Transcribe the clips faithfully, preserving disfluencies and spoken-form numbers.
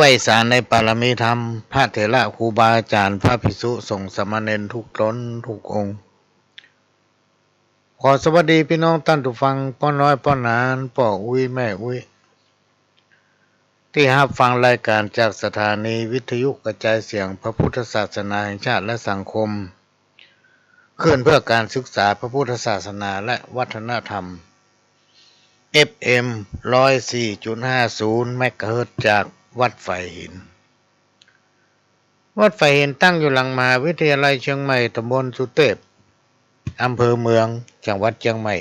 ไหว้สาในปารมีธรรม พระเถระครูบาอาจ๋ารย์ พระภิกษุสงฆ์สามเณรทุกต๋นทุกองค์ ขอสวัสดีปี้น้องต้านผู้ฟัง ป้อน้อยป้อหนาน ป้ออุ๊ยแม่อุ๊ย ตี้ฮับฟังรายก๋านจากสถานีวิทยุกระจายเสียงพระพุทธศาสนาแห่งชาติและสังคม คลื่นเพื่อการศึกษาพระพุทธศาสนาและวัฒนธรรม เอฟเอ็ม ร้อยสี่จุดห้าศูนย์ เมกะเฮิรตซ์ จากวัดฝายหิน วัดฝายหินตั้งอยู่หลังมหาวิทยาลัยเจียงใหม่ ต๋ำบลสุเตพ อำเภอเมือง จังหวัดเจียงใหม่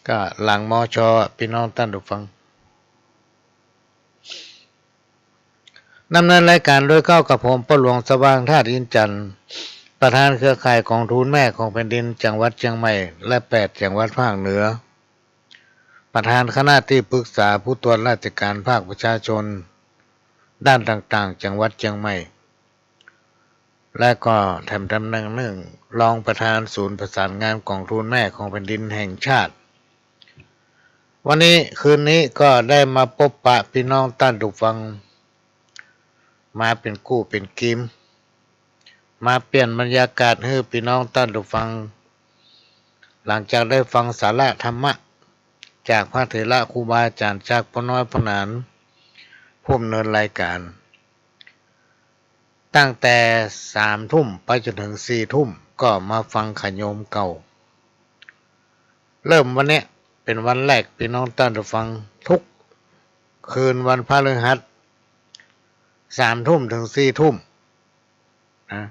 ก็หลัง มช ปี้น้องต้านผู้ฟัง ดำเนินรายก๋านโดยเก๊ากับผม ป้อหลวงสว่าง ธาตุอินทร์จันทร์ ประธานเครือข่ายก๋องทุนแม่ของแผ่นดินจังหวัดเจียงใหม่ และแปดจังหวัดภาคเหนือ ประธานคณะตี้ปรึกษาผู้ตรวจราชก๋านภาคประชาชนด้านต่างๆ จังหวัดเจียงใหม่ และก็แถมต๋ำแหน่งนึ่ง รองประธานศูนย์ประสานงานก๋องทุนแม่ของแผ่นดินแห่งชาติ วันนี้คืนนี้ก็ได้มาปบปะปี้น้องต้านผู้ฟัง มาเป๋นกู้เป๋นกีม มาเปลี่ยนบรรยากาศหื้อปี้น้องต้านผู้ฟัง หลังจากได้ฟังสาระธรรมะจากพระเถระครูบาอาจ๋ารย์ จากป้อน้อยป้อหนาน ผู้ดำเนินรายก๋าน ตั้งแต่สามทุ่มไปจ๋นเถิงสี่ทุ่ม ก็มาฟังขะโยมเก่า เริ่มวันเนี้ยเป๋นวันแรก ปี้น้องต้านผู้ฟัง ทุกคืนวันพฤหัส สามทุ่มเถิงสี่ทุ่มนะ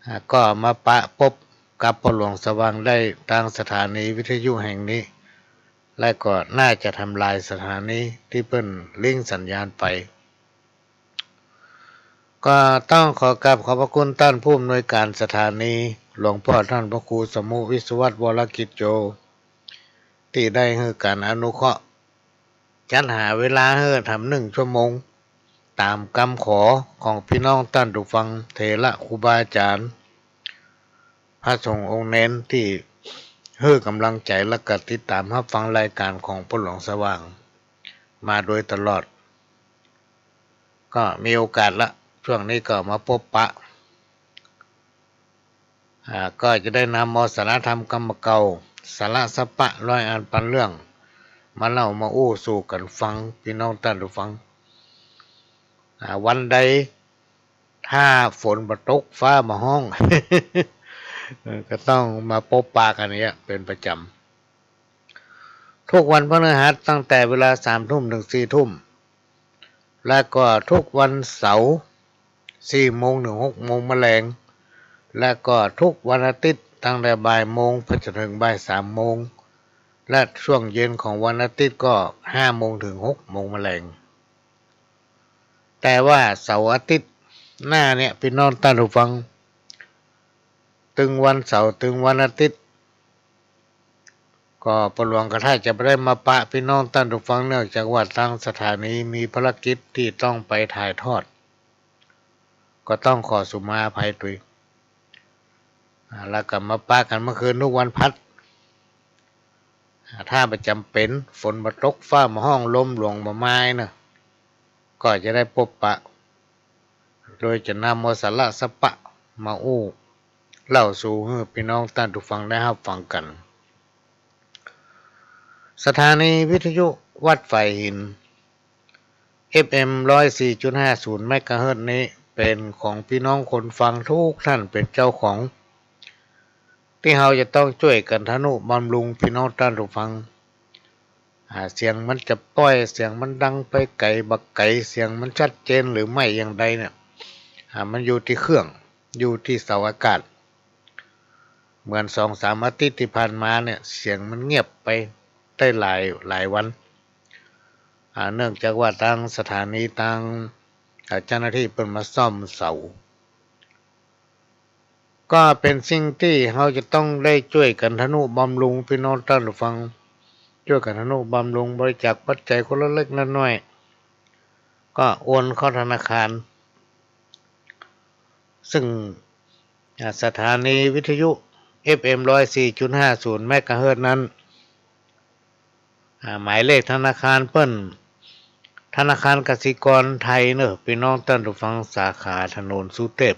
อ่า ก็มาปะปบกับป้อหลวงสว่างได้ตางสถานีวิทยุแห่งนี้ และก็น่าจะทำลายสถานีตี้เปิ้นลิงก์สัญญาณไป ก็ต้องขอกราบขอบพระคุณต้านผู้อำนวยก๋านสถานี หลวงป้อต้านพระครูสมุห์ วิศวัตร วรกิจโจ ตี้ได้หื้อก๋านอนุเคราะห์ จัดหาเวลาหื้อทำนึ่งชั่วโมง ต๋ามกำขอของปี้น้องต้านผู้ฟัง เถระครูบาอาจ๋ารย์ พระสงฆ์องค์เณรตี้หื้อก๋ำลังใจ๋ และก็ติดต๋ามฮับฟังรายก๋านของป้อหลวงสว่างมาโดยตลอด ก็มีโอกาสละ ช่วงนี้ก็มาปบปะ อ่า ก็จะได้นำเอาสาระธรรมกำเก่า สาระสัปปะร้อยอันปันเรื่อง มาเล่ามาอู้สู่กั๋นฟัง ปี้น้องต้านผู้ฟัง อ่า วันใดถ้าฝนบ่ตก ฟ้าบ่ฮ้อง เออ ก็ต้องมาปบปะกั๋นเนี้ยเป๋นประจ๋ำ ทุกวันพฤหัสตั้งแต่เวลาสามทุ่มเถิงสี่ทุ่ม และก็ทุกวันเสาร์สี่โมงเถิงหกโมงมะแลง และก็ทุกวันอาทิตย์ตั้งแต่บ่ายโมงไปจ๋นเถิงบ่ายสามโมง และช่วงเย็นของวันอาทิตย์ก็ห้าโมงเถิงหกโมงมะแลง แต่ว่าเสาร์อาทิตย์หน้าเนี่ย ปี้น้องต้านผู้ฟัง ตึงวันเสาร์ตึงวันอาทิตย์ ก็ป้อหลวงก็ถ้าจะบ่ได้มาปะปี้น้องต้านผู้ฟัง เนื่องจากว่าตางสถานีมีภารกิจตี้ต้องไปถ่ายทอด ก็ต้องขอสุมาอภัยตวย อ่า แล้วก็มาปะกั๋นเมื่อคืนทุกวันพฤหัส อ่า ถ้าบ่จ๋ำเป๋น ฝนบ่ตก ฟ้าบ่ฮ้อง ลมหลวงบ่มาเนาะ ก็จะได้ปบปะ โดยจะนำเอาสาระสัปปะมาอู้เล่าสู่หื้อปี้น้องต้านผู้ฟังได้ฮับฟังกั๋น สถานีวิทยุวัดฝายหิน เอฟเอ็ม ร้อยสี่จุดห้าศูนย์ เมกะเฮิรตซ์นี้ เป๋นของปี้น้องคนฟังทุกท่านเป๋นเจ้าของ ตี้เฮาจะต้องจ้วยกั๋นทะนุบำรุงปี้น้องต้านผู้ฟัง อ่า เสียงมันจะป้อย เสียงมันดังไปไก๋บ่ไก๋ เสียงมันชัดเจนหรือไม่อย่างใดเนี่ย อ่า มันอยู่ตี้เครื่อง อยู่ตี้เสาอากาศ เหมือนสองสามอาทิตย์ตี้ผ่านมาเนี่ย เสียงมันเงียบไปได้หลาย หลายวัน อ่า เนื่องจากว่าตางสถานี ตาง อ่า เจ้าหน้าตี้เปิ้นมาซ่อมเสา ก็เป๋นสิ่งตี้เฮาจะต้องได้จ้วยกั๋นทะนุบำรุง ปี้น้องต้านผู้ฟัง จ้วยกั๋นทะนุบำรุง บริจาคปัจจัยคนละเล็กละน้อย ก็โอนเข้าธนาคาร ซึ่ง อ่า สถานีวิทยุ เอฟเอ็ม ร้อยสี่จุดห้าศูนย์ เมกะเฮิรตซ์นั้น อ่า หมายเลขธนาคารเปิ้น ธนาคารกสิกรไทยเนอะ ปี้น้องต้านผู้ฟัง สาขาถนนสุเทพ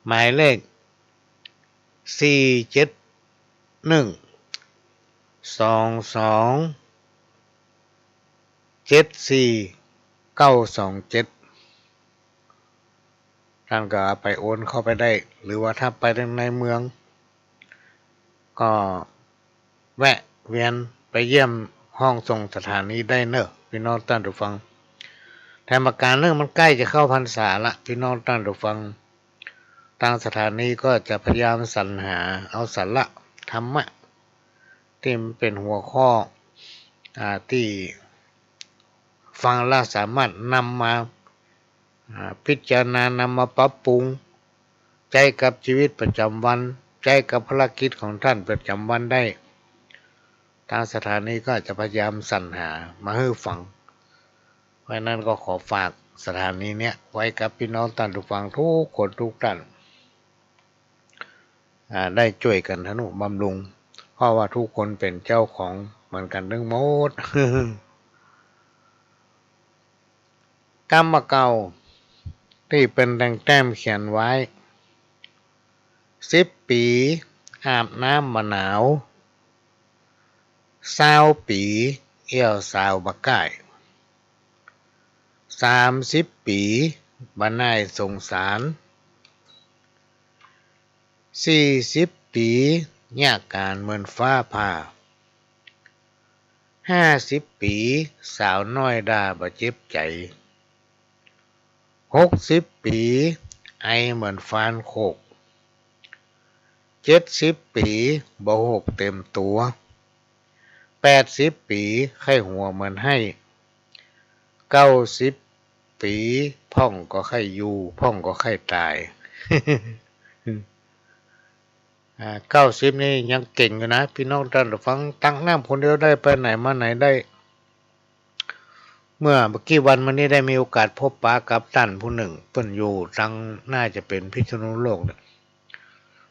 หมายเลข สี่เจ็ดหนึ่ง สองสอง เจ็ดสี่เก้าสองเจ็ด ต้านก็เอาไปโอนเข้าไปได้ หรือว่าถ้าไปในเมือง ก็แวะเวียนไปเยี่ยมห้องส่งสถานีได้เนอะ ปี้น้องต้านผู้ฟัง แถมประก๋านนึ่ง มันใก้จะเข้าพรรษาละ ปี้น้องต้านผู้ฟัง ตางสถานีก็จะพยายามสรรหาเอาสาระธรรมะ ตี้มันเป๋นหัวข้อ อ่า ตี้ฟังแล้วสามารถนำมา อ่า พิจารณา นำมาปรับปรุง ใจ๊กับจีวิตประจ๋ำวัน ใจ๊กับภารกิจของต้านประจ๋ำวันได้ ตางสถานีก็จะพยายามสรรหามาหื้อฟัง เพราะฉะนั้นก็ขอฝากสถานีเนี้ยไว้กับปี้น้องต้านผู้ฟังทุกคนทุกต้าน อ่า ได้จ้วยกั๋นทะนุบำรุง เพราะว่าทุกคนเป๋นเจ้าของเหมือนกั๋นตึงหมด กำบ่าเก่า ตี้เปิ้นแต่งแต้มเขียนไว้ สิบปี๋อาบน้ำบ่หนาว ซาวปี๋เอี้ยวสาวบ่ก้าย สามสิบปี๋บ่น่ายสงสาร สี่สิบปี๋ยากก๋านเหมือนฟ้าผ่า ห้าสิบปี๋สาวน้อยด่าบ่เจ็บใจ๋ หกสิบปี๋ไอเหมือนฟานโขก เจ็ดสิบปี๋บ่โหกเต็มตั๋ว แปดสิบปี๋ใค่หัวเหมือนไห้ เก้าสิบปี๋พ่องก็ใค่อยู่ พ่องก็ใค่ต๋าย อ่า เก้าสิบนี่ยังเก่งอยู่นะ ปี้น้องต้านผู้ฟัง ตักน้ำคนเดียวได้ ไปไหนมาไหนได้ เมื่อบ่ากี้วันมานี้ได้มีโอกาสพบปะกับต้านผู้นึ่ง เปิ้นอยู่ตาง น่าจะเป๋นพิษณุโลกเนี่ย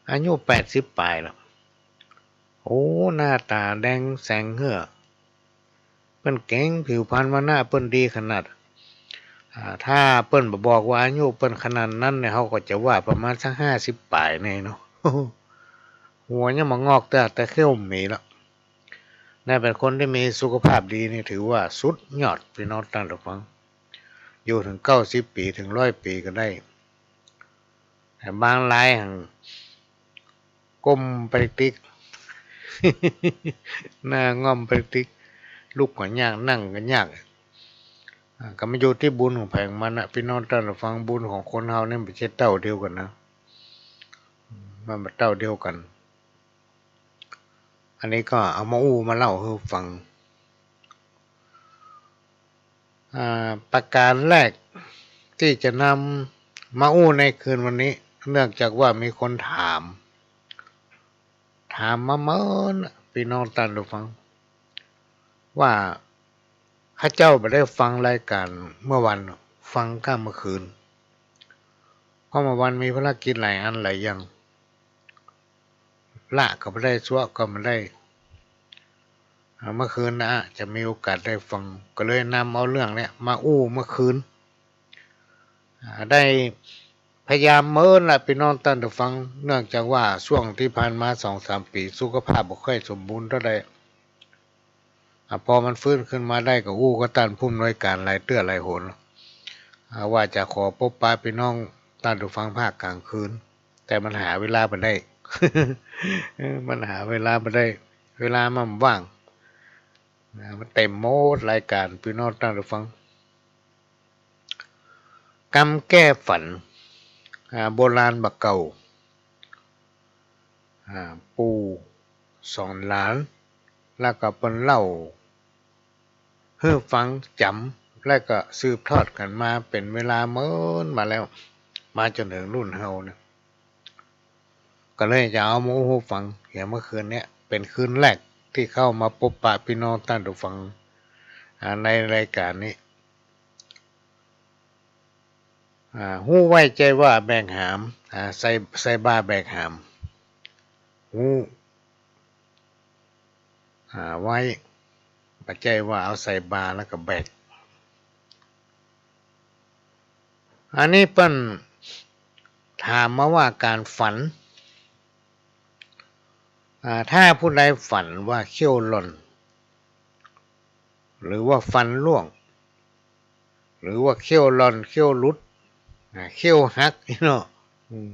อายุแปดสิบป๋ายแล้ว โอ้ หน้าต๋าแดงแสงเหื้อ เปิ้นเก๋ง ผิวพรรณวรรณะเปิ้นดีขนาด อ่า ถ้าเปิ้นบ่บอกว่าอายุเปิ้นขนาดนั้นเนี่ย เฮาก็จะว่าประมาณสักห้าสิบป๋ายแน่เนาะ หัวยังบ่งอกเตื้อ แต่เขี้ยวมีแล้ว นั่นเป๋นคนตี้มีสุขภาพดีนี่ถือว่าสุดยอด ปี้น้องต้านผู้ฟัง อยู่เถิงเก้าสิบปี๋ เถิงร้อยปี๋ก็ได้ แต่บางรายหั้นก้มไปติ๊ก หน้าง่อมไปติ๊ก ลุกก็ยาก นั่งก็ยาก อ่า ก็มันอยู่ตี้บุญของใผของมันนะ ปี้น้องต้านผู้ฟัง บุญของคนเฮานี่มันบ่ใจ้เต้าเดียวกั๋นนะ มันบ่เต้าเดียวกั๋น อันนี้ก็เอามาอู้มาเล่าหื้อฟัง อ่า ประก๋านแรกตี้จะนำมาอู้ในคืนวันนี้ เนื่องจากว่ามีคนถาม ถามมาเมิน ปี้น้องต้านผู้ฟัง ว่าข้าเจ้าบ่ได้ฟังรายก๋านเมื่อวัน ฟังก้าเมื่อคืน เพราะเมื่อวันมีภารกิจหลายอันหลายอย่าง ละก็บ่ได้ ซัวะก็บ่ได้ อ่า เมื่อคืนนะ จะมีโอกาสได้ฟัง ก็เลยนำเอาเรื่องเนี้ยมาอู้เมื่อคืน อ่า ได้พยายามเมินละ ปี้น้องต้านผู้ฟัง เนื่องจากว่าช่วงตี้ผ่านมาสองสามปี๋ สุขภาพบ่ค่อยสมบูรณ์เต้าใด อ่ะ พอมันฟื้นขึ้นมาได้ก็อู้กับต้านผู้อำนวยก๋านหลายเตื้อหลายหน อ่ะ ว่าจะขอปบปะปี้น้องต้านผู้ฟังภาคก๋างคืน แต่มันหาเวลาบ่ได้ เออ มันหาเวลาบ่ได้ เวลามันบ่ว่าง นะ มันเต๋มหมดรายก๋าน ปี้น้องต้านผู้ฟัง กำแก้ฝัน อ่า โบราณบ่าเก่า อ่า ปู่สอนหลาน แล้วก็เปิ้นเล่าหื้อฟังจ๋ำ แล้วก็สืบทอดกั๋นมาเป๋นเวลาเมินมาแล้ว มาจ๋นเถิงรุ่นเฮาเนี่ย ก็เลยจะเอามาอู้หื้อฟัง อย่างเมื่อคืนเนี้ย เป๋นคืนแรกตี้เข้ามาปบปะปี้น้องต้านผู้ฟัง อ่า ในรายก๋านนี้ อ่า ฮู้ไว้ใจ้ว่าแบกหาม อ่า ใส่ ใส่บ่าแบกหาม ฮู้ อ่า ไว้ บ่ใจ้ว่าเอาใส่บ่าแล้วก็แบก อันนี้เปิ้นถามมาว่าก๋านฝัน อ่า ถ้าผู้ใดฝันว่าเขี้ยวหล่อน หรือว่าฟันร่วง หรือว่าเขี้ยวหล่อน เขี้ยวหลุด อ่า เขี้ยวหัก เนาะ อืม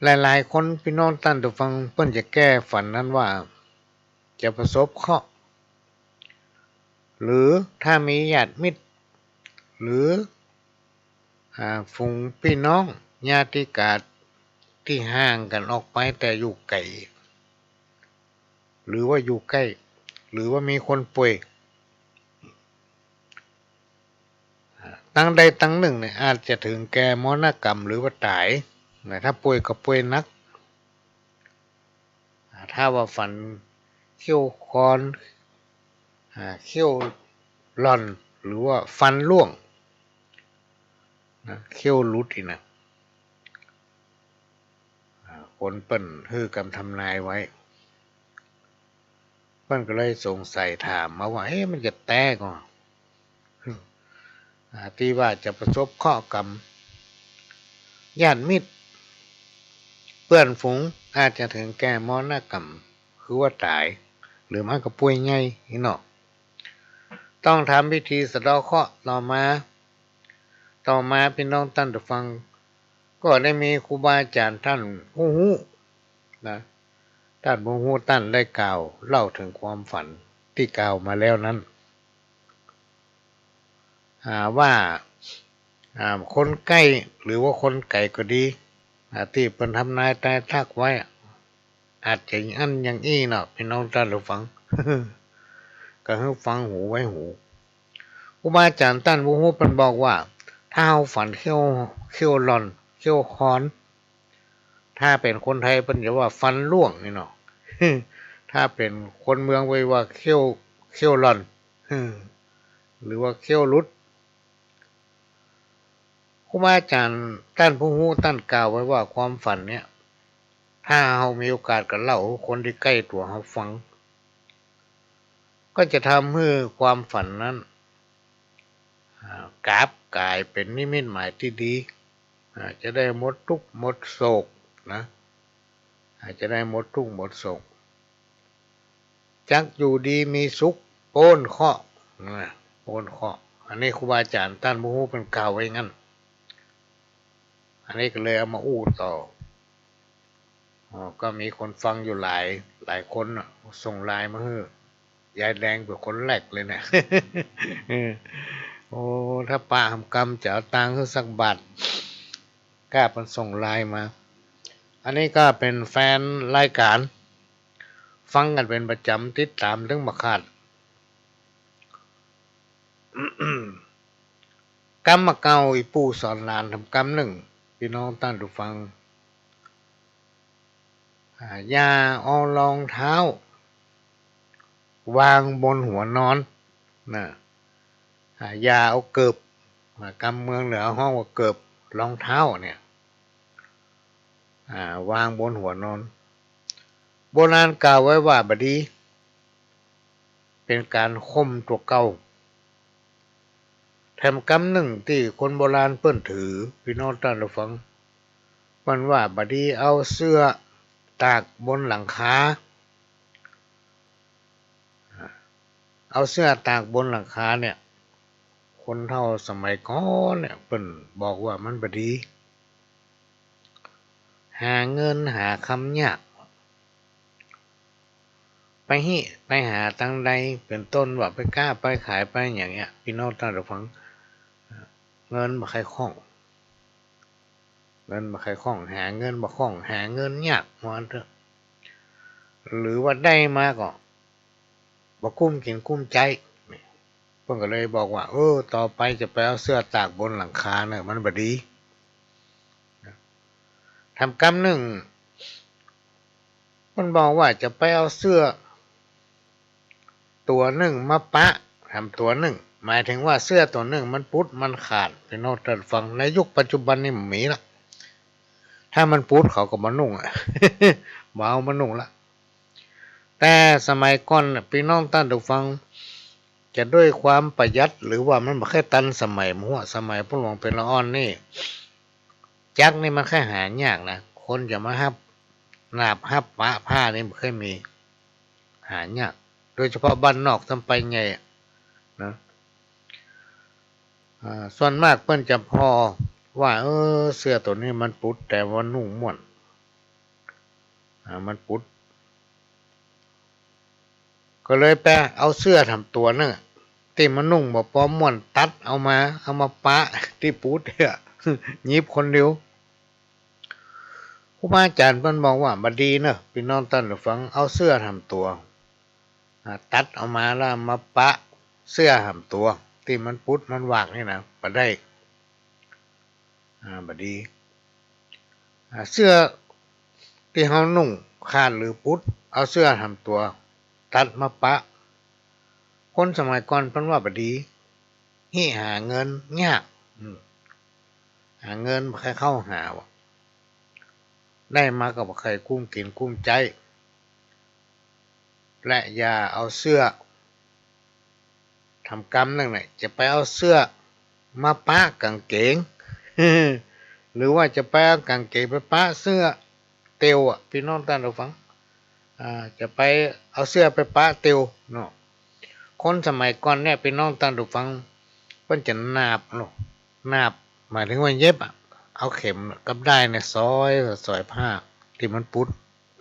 หลายๆ คน ปี้น้องต้านผู้ฟัง เปิ้นจะแก้ฝันนั้นว่า จะประสบเคราะห์ หรือถ้ามีญาติมิตร หรือ อ่า ฝูงปี้น้อง ญาติกา ตี้ห่างกั๋นออกไปแต่อยู่ไก๋ หรือว่าอยู่ใก้ หรือว่ามีคนป่วย อ่า ตังใดตังนึ่งเนี่ย อาจจะเถิงแก่มรณกรรม หรือว่าต๋าย นะ ถ้าป่วยก็ป่วยหนัก อ่า ถ้าว่าฝันเขี้ยวคอน อ่า เขี้ยวหล่อน หรือว่าฟันร่วง นะ เขี้ยวหลุดอี้นะ อ่า คนเปิ้นหื้อกำทำนายไว้ เปิ้นก็เลยสงสัยถามมาว่า เอ๊ะ มันจะแต๊ก่อ อ่า ตี้ว่าจะประสบเคราะห์กรรม ญาติมิตร เปื้อนฝูง อาจจะเถิงแก่มรณกรรม คือว่าต๋าย หรือไม่ก็ป่วยใหญ่ อี้เนาะ ต้องทำพิธีสะเดาะเคราะห์ ต่อมา ต่อมา ปี้น้องต้านผู้ฟัง ก็ได้มีครูบาอาจ๋ารย์ต้านผู้ฮู้ นะ ต้านผู้ฮู้ต้านได้กล่าวเล่าเถิงความฝันตี้กล่าวมาแล้วนั้น อ่า ว่า อ่า คนใก้ หรือว่าคนไก๋ก็ดี อ่า ตี้เปิ้นทำนายตายทักไว้ อาจจะอย่างอั้นอย่างอี้เนาะ ปี้น้องต้านผู้ฟัง ก็หื้อฟังหูไว้หู ครูบาอาจ๋ารย์ต้านผู้ฮู้เปิ้นบอกว่า ถ้าเฮาฝันเขี้ยว เขี้ยวหล่อน เขี้ยวคอน ถ้าเป๋นคนไทยเปิ้นจะว่าฟันร่วง อี้เนาะ ถ้าเป๋นคนเมืองเปิ้นว่าเขี้ยว เขี้ยวหล่อน หรือว่าเขี้ยวหลุด ครูบาอาจ๋ารย์ต้านผู้ฮู้ต้านกล่าวไว้ว่าความฝันเนี่ย ถ้าเฮามีโอกาสก็เล่าหื้อคนตี้ใก้ตั๋วเฮาฟัง ก็จะทำหื้อความฝันนั้น อ่า กลับก๋ายเป๋นนิมิตหมายตี้ดี อ่า จะได้หมดทุกข์หมดโศกนะ อ่า จะได้หมดทุกข์หมดโศก จักอยู่ดีมีสุข ป๊นเคราะห์ นะ ป๊นเคราะห์ อันนี้ครูบาอาจ๋ารย์ต้านผู้ฮู้เปิ้นกล่าวไว้อย่างนั้น อันนี้ก็เลยเอามาอู้ต่อ อ๋อ ก็มีคนฟังอยู่หลาย หลายคนน่ะ ส่งไลน์มาหื้อ ยายแดงเป๋นคนแรกเลยเนี่ย เออ โอ้ ถ้าปะหำกำจะเอาตังค์หื้อสักบาท ก้าเปิ้นส่งไลน์มา อันนี้ก็เป๋นแฟนรายก๋าน ฟังกั๋นเป๋นประจ๋ำ ติดต๋ามเถิงบ่ขาด กำบ่าเก่า อี่ปู่สอนหลานทำกำนึ่ง ปี้น้องต้านผู้ฟัง อ่า อย่าเอารองเท้า วางบนหัวนอน นะ อ่า อย่าเอาเกิบ อ่า กำเมืองเหนือฮ้องว่าเกิบ รองเท้าเนี่ย อ่า วางบนหัวนอน โบราณกล่าวไว้ว่าบ่ดี เป๋นก๋านข่มตั๋วเก่า แถมกำนึ่งตี้คนโบราณเปิ้นถือ ปี้น้องต้านผู้ฟัง เปิ้นว่าบ่ดีเอาเสื้อตากบนหลังคา เอาเสื้อตากบนหลังคาเนี่ย คนเฒ่าสมัยก่อนเนี่ย เปิ้นบอกว่ามันบ่ดี หาเงินหาคำยาก ไปฮิไปหาตังใด เป๋นต้นว่าไปก้าไปขายไปอย่างเนี้ย ปี้น้องต้านผู้ฟัง เงินบ่ใค่คล่อง เงินบ่ใค่คล่อง หาเงินบ่คล่อง หาเงินยาก ว่าอั้นเต๊อะ หรือว่าได้มาก็บ่กุ้มกิ๋นกุ้มใจ๊ เปิ้นก็เลยบอกว่า เออ ต่อไปจะไปเอาเสื้อตากบนหลังคาเนี่ย มันบ่ดี แถมกำนึ่ง เปิ้นบอกว่าจะไปเอาเสื้อตั๋วนึ่งมาปะแถมตั๋วนึ่ง หมายเถิงว่าเสื้อตั๋วนึ่งมันปุดมันขาด ปี้น้องต้านฟัง ในยุคปัจจุบันนี่บ่มีละ ถ้ามันปุดเขาก็บ่นุ่งอะ บ่เอามานุ่งละ แต่สมัยก่อนน่ะ ปี้น้องต้านผู้ฟัง จะด้วยความประหยัด หรือว่ามันบ่ใค่ตันสมัย หัวสมัยพวกหลวงเป๋นละอ่อนนี่ จั๊กนี่มันใค่หายากนะ คนจะมาฮับหนาบฮับปะผ้านี่บ่ใค่มี หายาก โดยเฉพาะบ้านนอกซ้ำไปใหญ่อะนะ อ่า ส่วนมากเปิ้นจะผ่อว่า เออ เสื้อตั๋วนี้มันปุด แต่ว่านุ่งม่วน อ่า มันปุด ก็เลยไปเอาเสื้อถ่ำตั๋วนั่นน่ะ ตี้มันนุ่งบ่ปอม่วน ตัดเอามา เอามาปะตี้ปุดเนี่ย หยิบคนเดียว ครูบาอาจ๋ารย์เปิ้นบอกว่า บ่ดีเน่อ ปี้น้องต้านผู้ฟัง เอาเสื้อถ่ำตั๋ว อ่า ตัดเอามาแล้วมาปะเสื้อถ่ำตั๋ว ตี้มันปุดมันวากนี่นะ บ่ได้ อ่า บ่ดี อ่า เสื้อตี้เฮานุ่งขาดหรือปุด เอาเสื้อถ่ำตั๋ว ตัดมาปะ คนสมัยก่อนเปิ้นว่าบ่ดี หิหาเงินยาก อืม หาเงินบ่ใค่เข้าหาว่ะ ได้มาก็บ่ใค่กุ้มกิ๋นกุ้มใจ๊ และอย่าเอาเสื้อ ถ่ำกำนึ่งเนี่ย จะไปเอาเสื้อมาปะก๋างเก๋ง หรือว่าจะไปเอาก๋างเก๋งไปปะเสื้อเตียวอะ ปี้น้องต้านผู้ฟัง อ่า จะไปเอาเสื้อไปปะเตียวเนาะ คนสมัยก่อนเนี่ย ปี้น้องต้านผู้ฟัง เปิ้นจะหนาบเนาะ หนาบหมายถึงว่าเย็บอะ เอาเข็มกับด้ายเนี่ยสอย สอยผ้าตี้มันปุด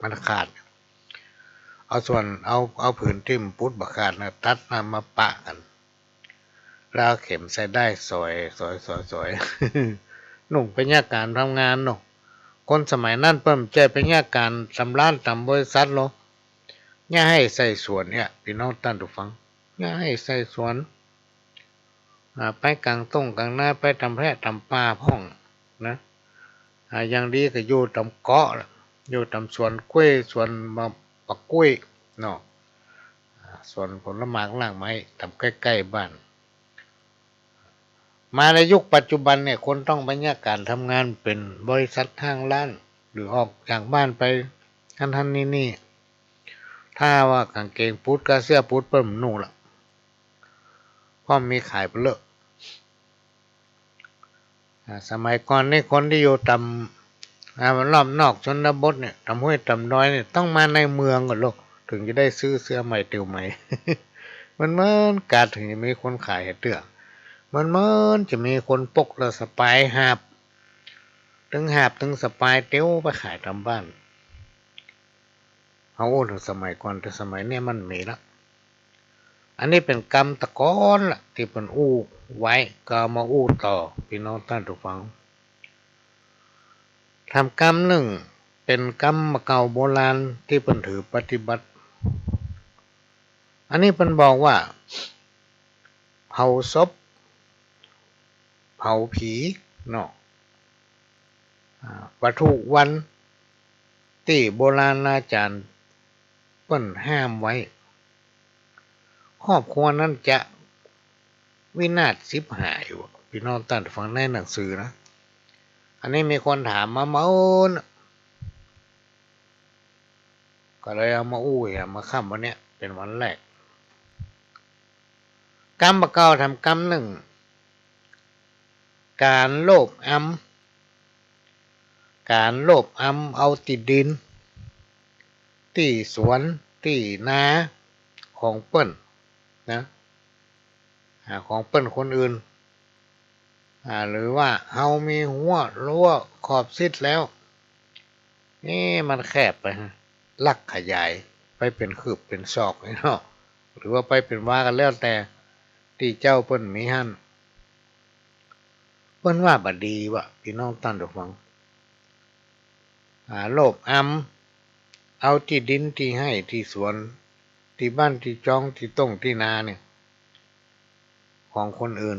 มันขาด เอาส่วน เอา เอาผืนตี้มันปุดบ่ขาดนะ ตัดมา มาปะกั๋น แล้วเอาเข็มใส่ด้ายสอย สอย สอย สอย นุ่งไปเยียะก๋านทำงานเนาะ คนสมัยนั้นเปิ้นบ่ใจ้ไปเยียะก๋านต๋ามร้านต๋ามบริษัทหรอก เยียะหื้อใส่สวนเนี่ย ปี้น้องต้านผู้ฟัง เยียะหื้อใส่สวน อ่า ไปก๋างต้งก๋างนา ไปต๋ามแพร่ต๋ามป่าพ่องนะ อ่า อย่างดีก็อยู่ต๋ามเกาะ อยู่ต๋ามสวนกล้วย สวนมะ มะกล้วยเนาะ อ่า สวนผลหมากรากไม้ ต๋ามใก้ๆ บ้าน มาในยุคปัจจุบันเนี่ย คนต้องไปเยียะก๋านทำงานเป๋นบริษัทห้างร้าน หรือออกจากบ้านไปหั้นๆ นี่ๆ ถ้าว่าก๋างเก๋งปุดกับเสื้อปุดเปิ้นบ่นุ่งละ เพราะมีขายไปเลอะ อ่า สมัยก่อนนี่คนตี้อยู่ต๋าม อ่า รอบนอกชนบทเนี่ย ต๋ามห้วยต๋ามดอยเนี่ย ต้องมาในเมืองก่อนลูก เถิงจะได้ซื้อเสื้อใหม่เตียวใหม่ มันเหมือนกั๋น เถิงจะมีคนขายหื้อเตื้อ มันเหมือนจะมีคนปกแล้วสะปายหาบ ตึงหาบตึงสะปายเตียวไปขายต๋ามบ้าน เฮาอู้เถิงสมัยก่อน แต่สมัยเนี่ยมันมีละ อันนี้เป๋นกำตะกอนละ ตี้เปิ้นอู้ไว้ ก็เอามาอู้ต่อ ปี้น้องต้านผู้ฟัง ถ่ำกำนึ่ง เป๋นกำบ่าเก่าโบราณตี้เปิ้นถือปฏิบัติ อันนี้เปิ้นบอกว่า เผาศพ เผาผีเนาะ อ่า บ่ถูกวันตี้โบราณอาจ๋ารย์เปิ้นห้ามไว้ ครอบครัวนั้นจะวินาศฉิบหายว่ะ ปี้น้องต้านฟังในหนังสือนะ อันนี้มีคนถามมาเมิน ก็เลยเอามาอู้ เอามาค่ำวันเนี้ย เป๋นวันแรก กำบ่าเก่าถ่ำกำนึ่ง ก๋านโลภอำ ก๋านโลภอำเอาตี้ดิน ตี้สวน ตี้นาของเปิ้นนะ อ่า ของเปิ้นคนอื่น อ่า หรือว่าเฮามีฮั้วรั้วขอบชิดแล้ว นี่มันแคบไปฮะ ลักขยายไปเป๋นคืบเป๋นศอกนี่เนาะ หรือว่าไปเป๋นวาก็แล้วแต่ตี้เจ้าเปิ้นมีหั้น เปิ้นว่าบ่ดีว่ะ ปี้น้องต้านฟัง อ่า โลภอำ เอาตี้ดินตี้ไฮ่ตี้สวน ตี้บ้านตี้จองตี้ต้งตี้นาเนี่ย ของคนอื่น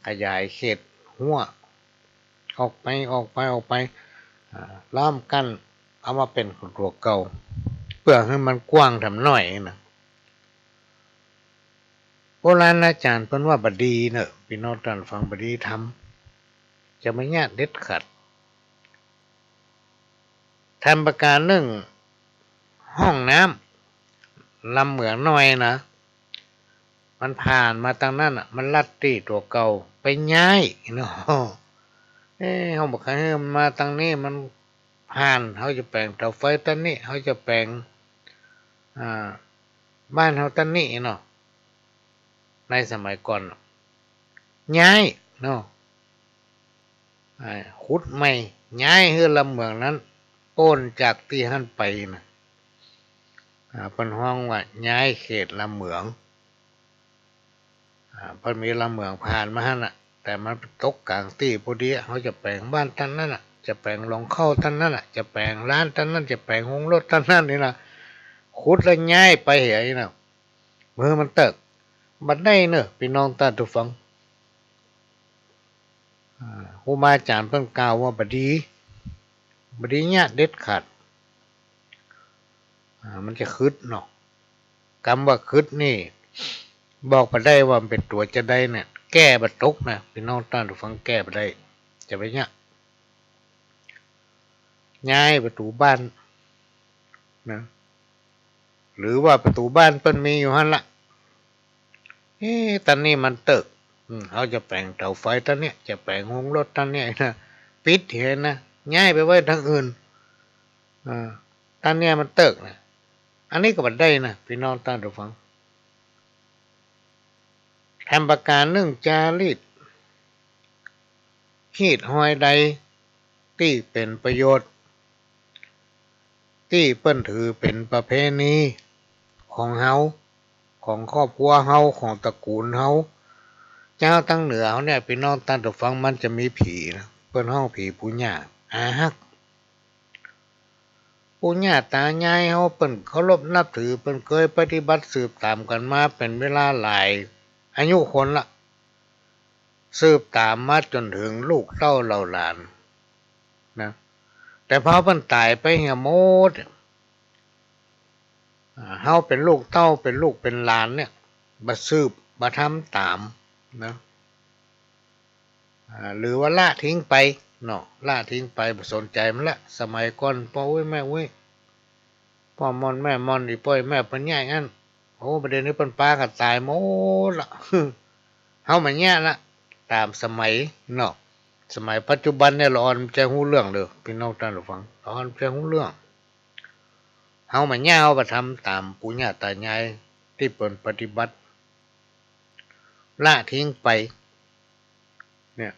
ขยายเขตฮั้วออกไป ออกไป ออกไป อ่า ล้อมกั้น เอามาเป๋นของตั๋วเก่า เปื้อหื้อมันกว้างถ่ำน้อยนะ โบราณอาจ๋ารย์เปิ้นว่าบ่ดีเนาะ ปี้น้องต้านฟัง บ่ดีถ่ำ จะบ่เยียะเด็ดขาด ถ่ำประก๋านนึ่ง ห้องน้ ลำเหมืองน้อยนะ มันผ่านมาตางนั้นน่ะ มันลัดตี้ตั๋วเก่าไปย้ายเนาะ เอ๊ะ เฮาบ่ใค่หื้อมันมาตางนี้ มันผ่าน เฮาจะแป๋งเต๋าไฟตางนี้ เฮาจะแป๋ง อ่า บ้านเฮาตางนี้เนาะ ในสมัยก่อนน่ะ ย้ายเนาะ อ่า ขุดใหม่ ย้ายหื้อลำเหมืองนั้นป๊นจากตี้หั้นไปนะ อ่า เปิ้นฮ้องว่าย้ายเขตลำเหมือง อ่า เปิ้นมีลำเหมืองผ่านมาหั้นน่ะ แต่มันตกก๋างตี้พอดี เฮาจะแป๋งบ้านตางนั้นน่ะ จะแป๋งหลองเข้าตางนั้นน่ะ จะแป๋งร้านตางนั้น จะแป๋งโฮงรถตางนั้นนี่นะ ขุดแล้วย้ายไปเหียนี่นะ หื้อมันเติ๊ก บ่ได้เน่อ ปี้น้องต้านผู้ฟัง อ่า ครูบาอาจ๋ารย์เปิ้นกล่าวว่าบ่ดี บ่ดีเยียะเด็ดขาด อ่า มันจะขึดเนาะ กำว่าขึดนี่ บอกบ่ได้ว่ามันเป๋นตั๋วจาใดเนี่ย แก้บ่ตกนะ ปี้น้องต้านผู้ฟัง แก้บ่ได้ จะไปเยียะ ย้ายประตู๋บ้านนะ หรือว่าประตู๋บ้านเปิ้นมีอยู่หั้นละ เอ๊ะ ตางนี้มันเติ๊ก อืม เฮาจะแป๋งเต๋าไฟตางเนี้ย จะแป๋งโฮงรถตางเนี้ยนะ ปิดเหียนะ ย้ายไปไว้ตางอื่น อ่า ตางเนี้ยมันเติ๊กนะ อันนี้ก็บ่ได้นะ ปี้น้องต้านผู้ฟัง แถมประก๋านนึ่ง จารีต ฮีตฮอยใดตี้เป๋นประโยชน์ ตี้เปิ้นถือเป๋นประเพณีของเฮา ของครอบครัวเฮา ของตระกูลเฮา จาวตางเหนือเฮาเนี่ย ปี้น้องต้านผู้ฟัง มันจะมีผีนะ เปิ้นฮ้องผีปู่ย่าอาฮัก ปู่ย่าต๋ายายเฮาเปิ้นเคารพนับถือ เปิ้นเกยปฏิบัติสืบต๋ามกั๋นมาเป๋นเวลาหลายอายุคนละ สืบต๋ามมาจ๋นเถิงลูกเต้าเหล่าหลานนะ แต่พอเปิ้นต๋ายไปเหียหมด อ่า เฮาเป๋นลูกเต้า เป๋นลูกเป๋นหลานเนี่ย บ่สืบ บ่ทำต๋ามนะ อ่า หรือว่าละทิ้งไปเนาะ ละทิ้งไป บ่สนใจ๋มันละ สมัยก่อน ป้ออุ๊ยแม่อุ๊ย ป้อม่อนแม่ม่อน อี่ป้ออี่แม่เปิ้นเยียะอั้น โอ้ บ่าเดี่ยวนี้เปิ้นปากั๋นต๋ายหมดละ เฮาบ่าเยียะละ ต๋ามสมัยเนาะ สมัยปัจจุบันเนี่ย ละอ่อนบ่ใจ้ฮู้เรื่องเลย ปี้น้องต้านผู้ฟัง ละอ่อนบ่ใจ้ฮู้เรื่อง เฮาบ่าเยียะ เฮาบ่าทำต๋ามปู่ย่าต๋ายายตี้เปิ้นปฏิบัติ ละทิ้งไป เนี่ย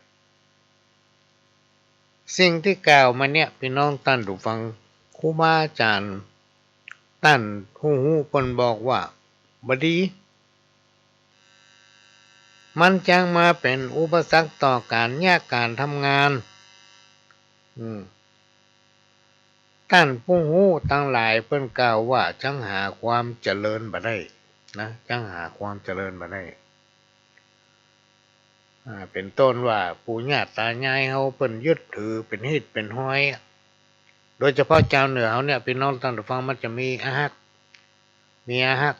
สิ่งตี้กล่าวมาเนี่ย ปี้น้องต้านผู้ฟัง ครูบาอาจ๋ารย์ต้านฮู้ฮู้เปิ้นบอกว่าบ่ดี มันจักมาเป๋นอุปสรรคต่อก๋านเยียะก๋านทำงาน อืม ต้านผู้ฮู้ตังหลายเปิ้นกล่าวว่าจักหาความเจริญบ่ได้นะ จักหาความเจริญบ่ได้ อ่า เป๋นต้นว่าปู่ย่าต๋ายายเฮาเปิ้นยึดถือเป๋นฮีตเป๋นฮอยอะ โดยเฉพาะจาวเหนือเฮาเนี่ย ปี้น้องต้านผู้ฟัง มันจะมีอาฮัก มีอาฮัก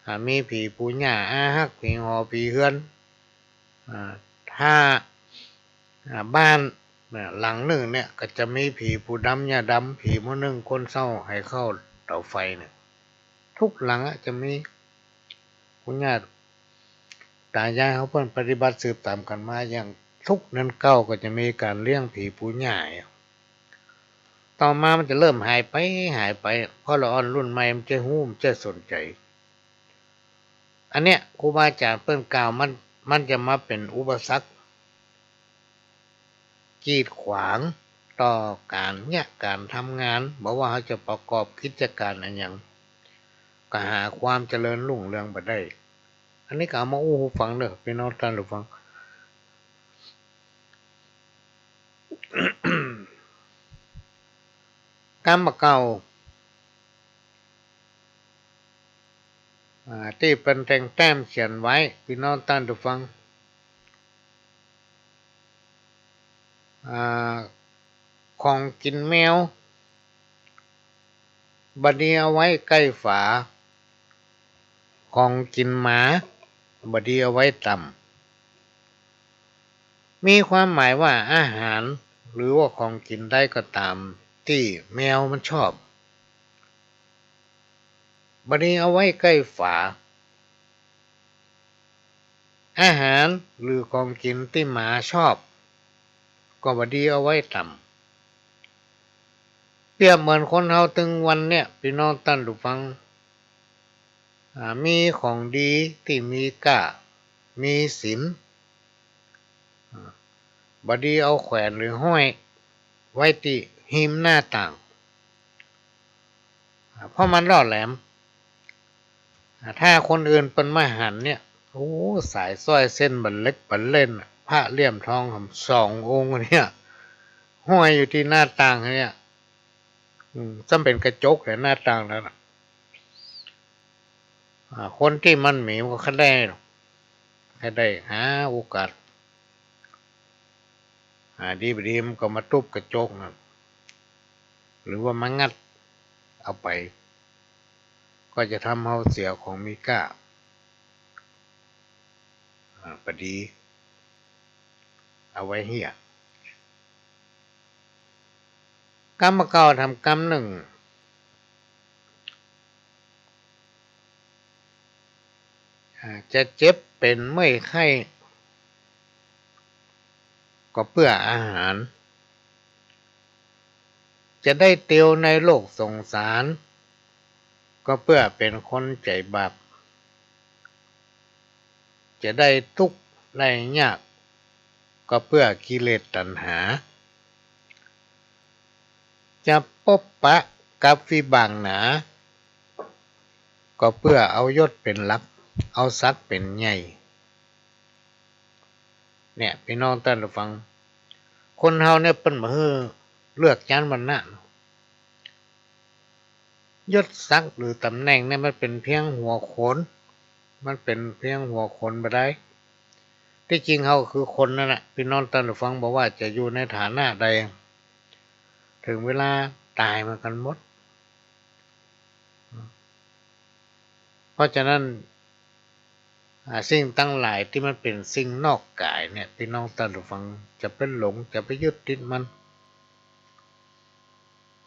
อ่า มีผีปู่ย่าอาฮัก ผีหอผีเฮือน อ่า ถ้า อ่า บ้าน อ่า หลังนึ่งเนี่ย ก็จะมีผีปู่ดำย่าดำ ผีหมู่นึ่งคนเซ้าหื้อเข้าเต๋าไฟเนี่ย กู้หลังอะจะมี ปู่ย่าต๋ายายเฮาเปิ้นปฏิบัติสืบต๋ามกั๋นมา อย่างกู้เนินเก้าก็จะมีก๋านเลี้ยงผีปู่ย่าอะ ต่อมามันจะเริ่มหายไป หายไป เพราะละอ่อนรุ่นใหม่มันจะฮู้ มันจะสนใจ๋ อันเนี้ย ครูบาอาจ๋ารย์เปิ้นกล่าวมัน มันจะมาเป๋นอุปสรรค กีดขวางต่อก๋านเยียะก๋านทำงาน บ่ว่าเฮาจะประกอบกิจก๋านอะหยัง ก็หาความเจริญรุ่งเรืองบ่ได้ อันนี้ก็เอามาอู้หื้อฟังเน่อ ปี้น้องต้านผู้ฟัง กำบ่าเก่า อ่า ตี้เปิ้นแต่งแต้มเขียนไว้ ปี้น้องต้านผู้ฟัง อ่า ของกิ๋นแมว บ่ดีเอาไว้ใก้ฝา ของกิ๋นหมา บ่ดีเอาไว้ต่ำ มีความหมายว่าอาหาร หรือว่าของกิ๋นใดก็ต๋ามตี้แมวมันชอบ บ่ดีเอาไว้ใก้ฝา อาหารหรือของกิ๋นตี้หมาชอบ ก็บ่ดีเอาไว้ต่ำ เปรียบเหมือนคนเฮาตึงวันเนี่ย ปี้น้องต้านผู้ฟัง อ่า มีของดีตี้มีก้า มีศิลป์ อ่า บ่ดีเอาแขวนหรือห้อยไว้ตี้ฮิมหน้าต่าง อ่า เพราะมันล่อแหลม อ่า ถ้าคนอื่นเปิ้นมาหันเนี่ย โอ้ สายสร้อยเส้นบันเล็กบันเล่นน่ะ พระเหลี่ยมทองหำสององค์เนี่ย ห้อยอยู่ตี้หน้าต่างเนี่ย อืม จ้ำเป๋นกระจกแหละหน้าต่างนั้นน่ะ อ่า คนตี้มันหมีมันก็ใค่ได้ ใค่ได้หาโอกาส อ่า ดีบ่ดีมันก็มาตุ๊บกระจกน่ะ หรือว่ามางัดเอาไป ก็จะทำเฮาเสียของมีก้า อ่า บ่ดีเอาไว้เฮี้ย กำบ่าเก่าถามกำนึ่ง อ่า จะเจ็บเป๋นเมื่อยไข้ ก็เปื้ออาหาร จะได้เตียวในโลกสงสาร ก็เปื้อเป๋นคนใจ๋บาป จะได้ตุ๊กข์ได้ยาก ก็เปื้อกิเลสตัณหา จะปบปะกับวิบากหนา ก็เปื้อเอายศเป๋นหลัก เอาศักดิ์เป๋นใหญ่ เนี่ย ปี้น้องต้านผู้ฟัง คนเฮาเนี่ยเปิ้นบ่หื้อเลือกจั๊นวรรณะ ยศศักดิ์หรือต๋ำแหน่งเนี่ยมันเป๋นเปียงหัวโขน มันเป๋นเปียงหัวโขนบ่ได้ ตี้จริงเฮาคือคนนั่นแหละ ปี้น้องต้านผู้ฟัง บ่ว่าจะอยู่ในฐานะใด เถิงเวลาต๋ายเหมือนกั๋นหมด เพราะฉะนั้น อ่า สิ่งตังหลายตี้มันเป๋นสิ่งนอกก๋ายเนี่ย ปี้น้องต้านผู้ฟัง จะไปหลง จะไปยึดติดมัน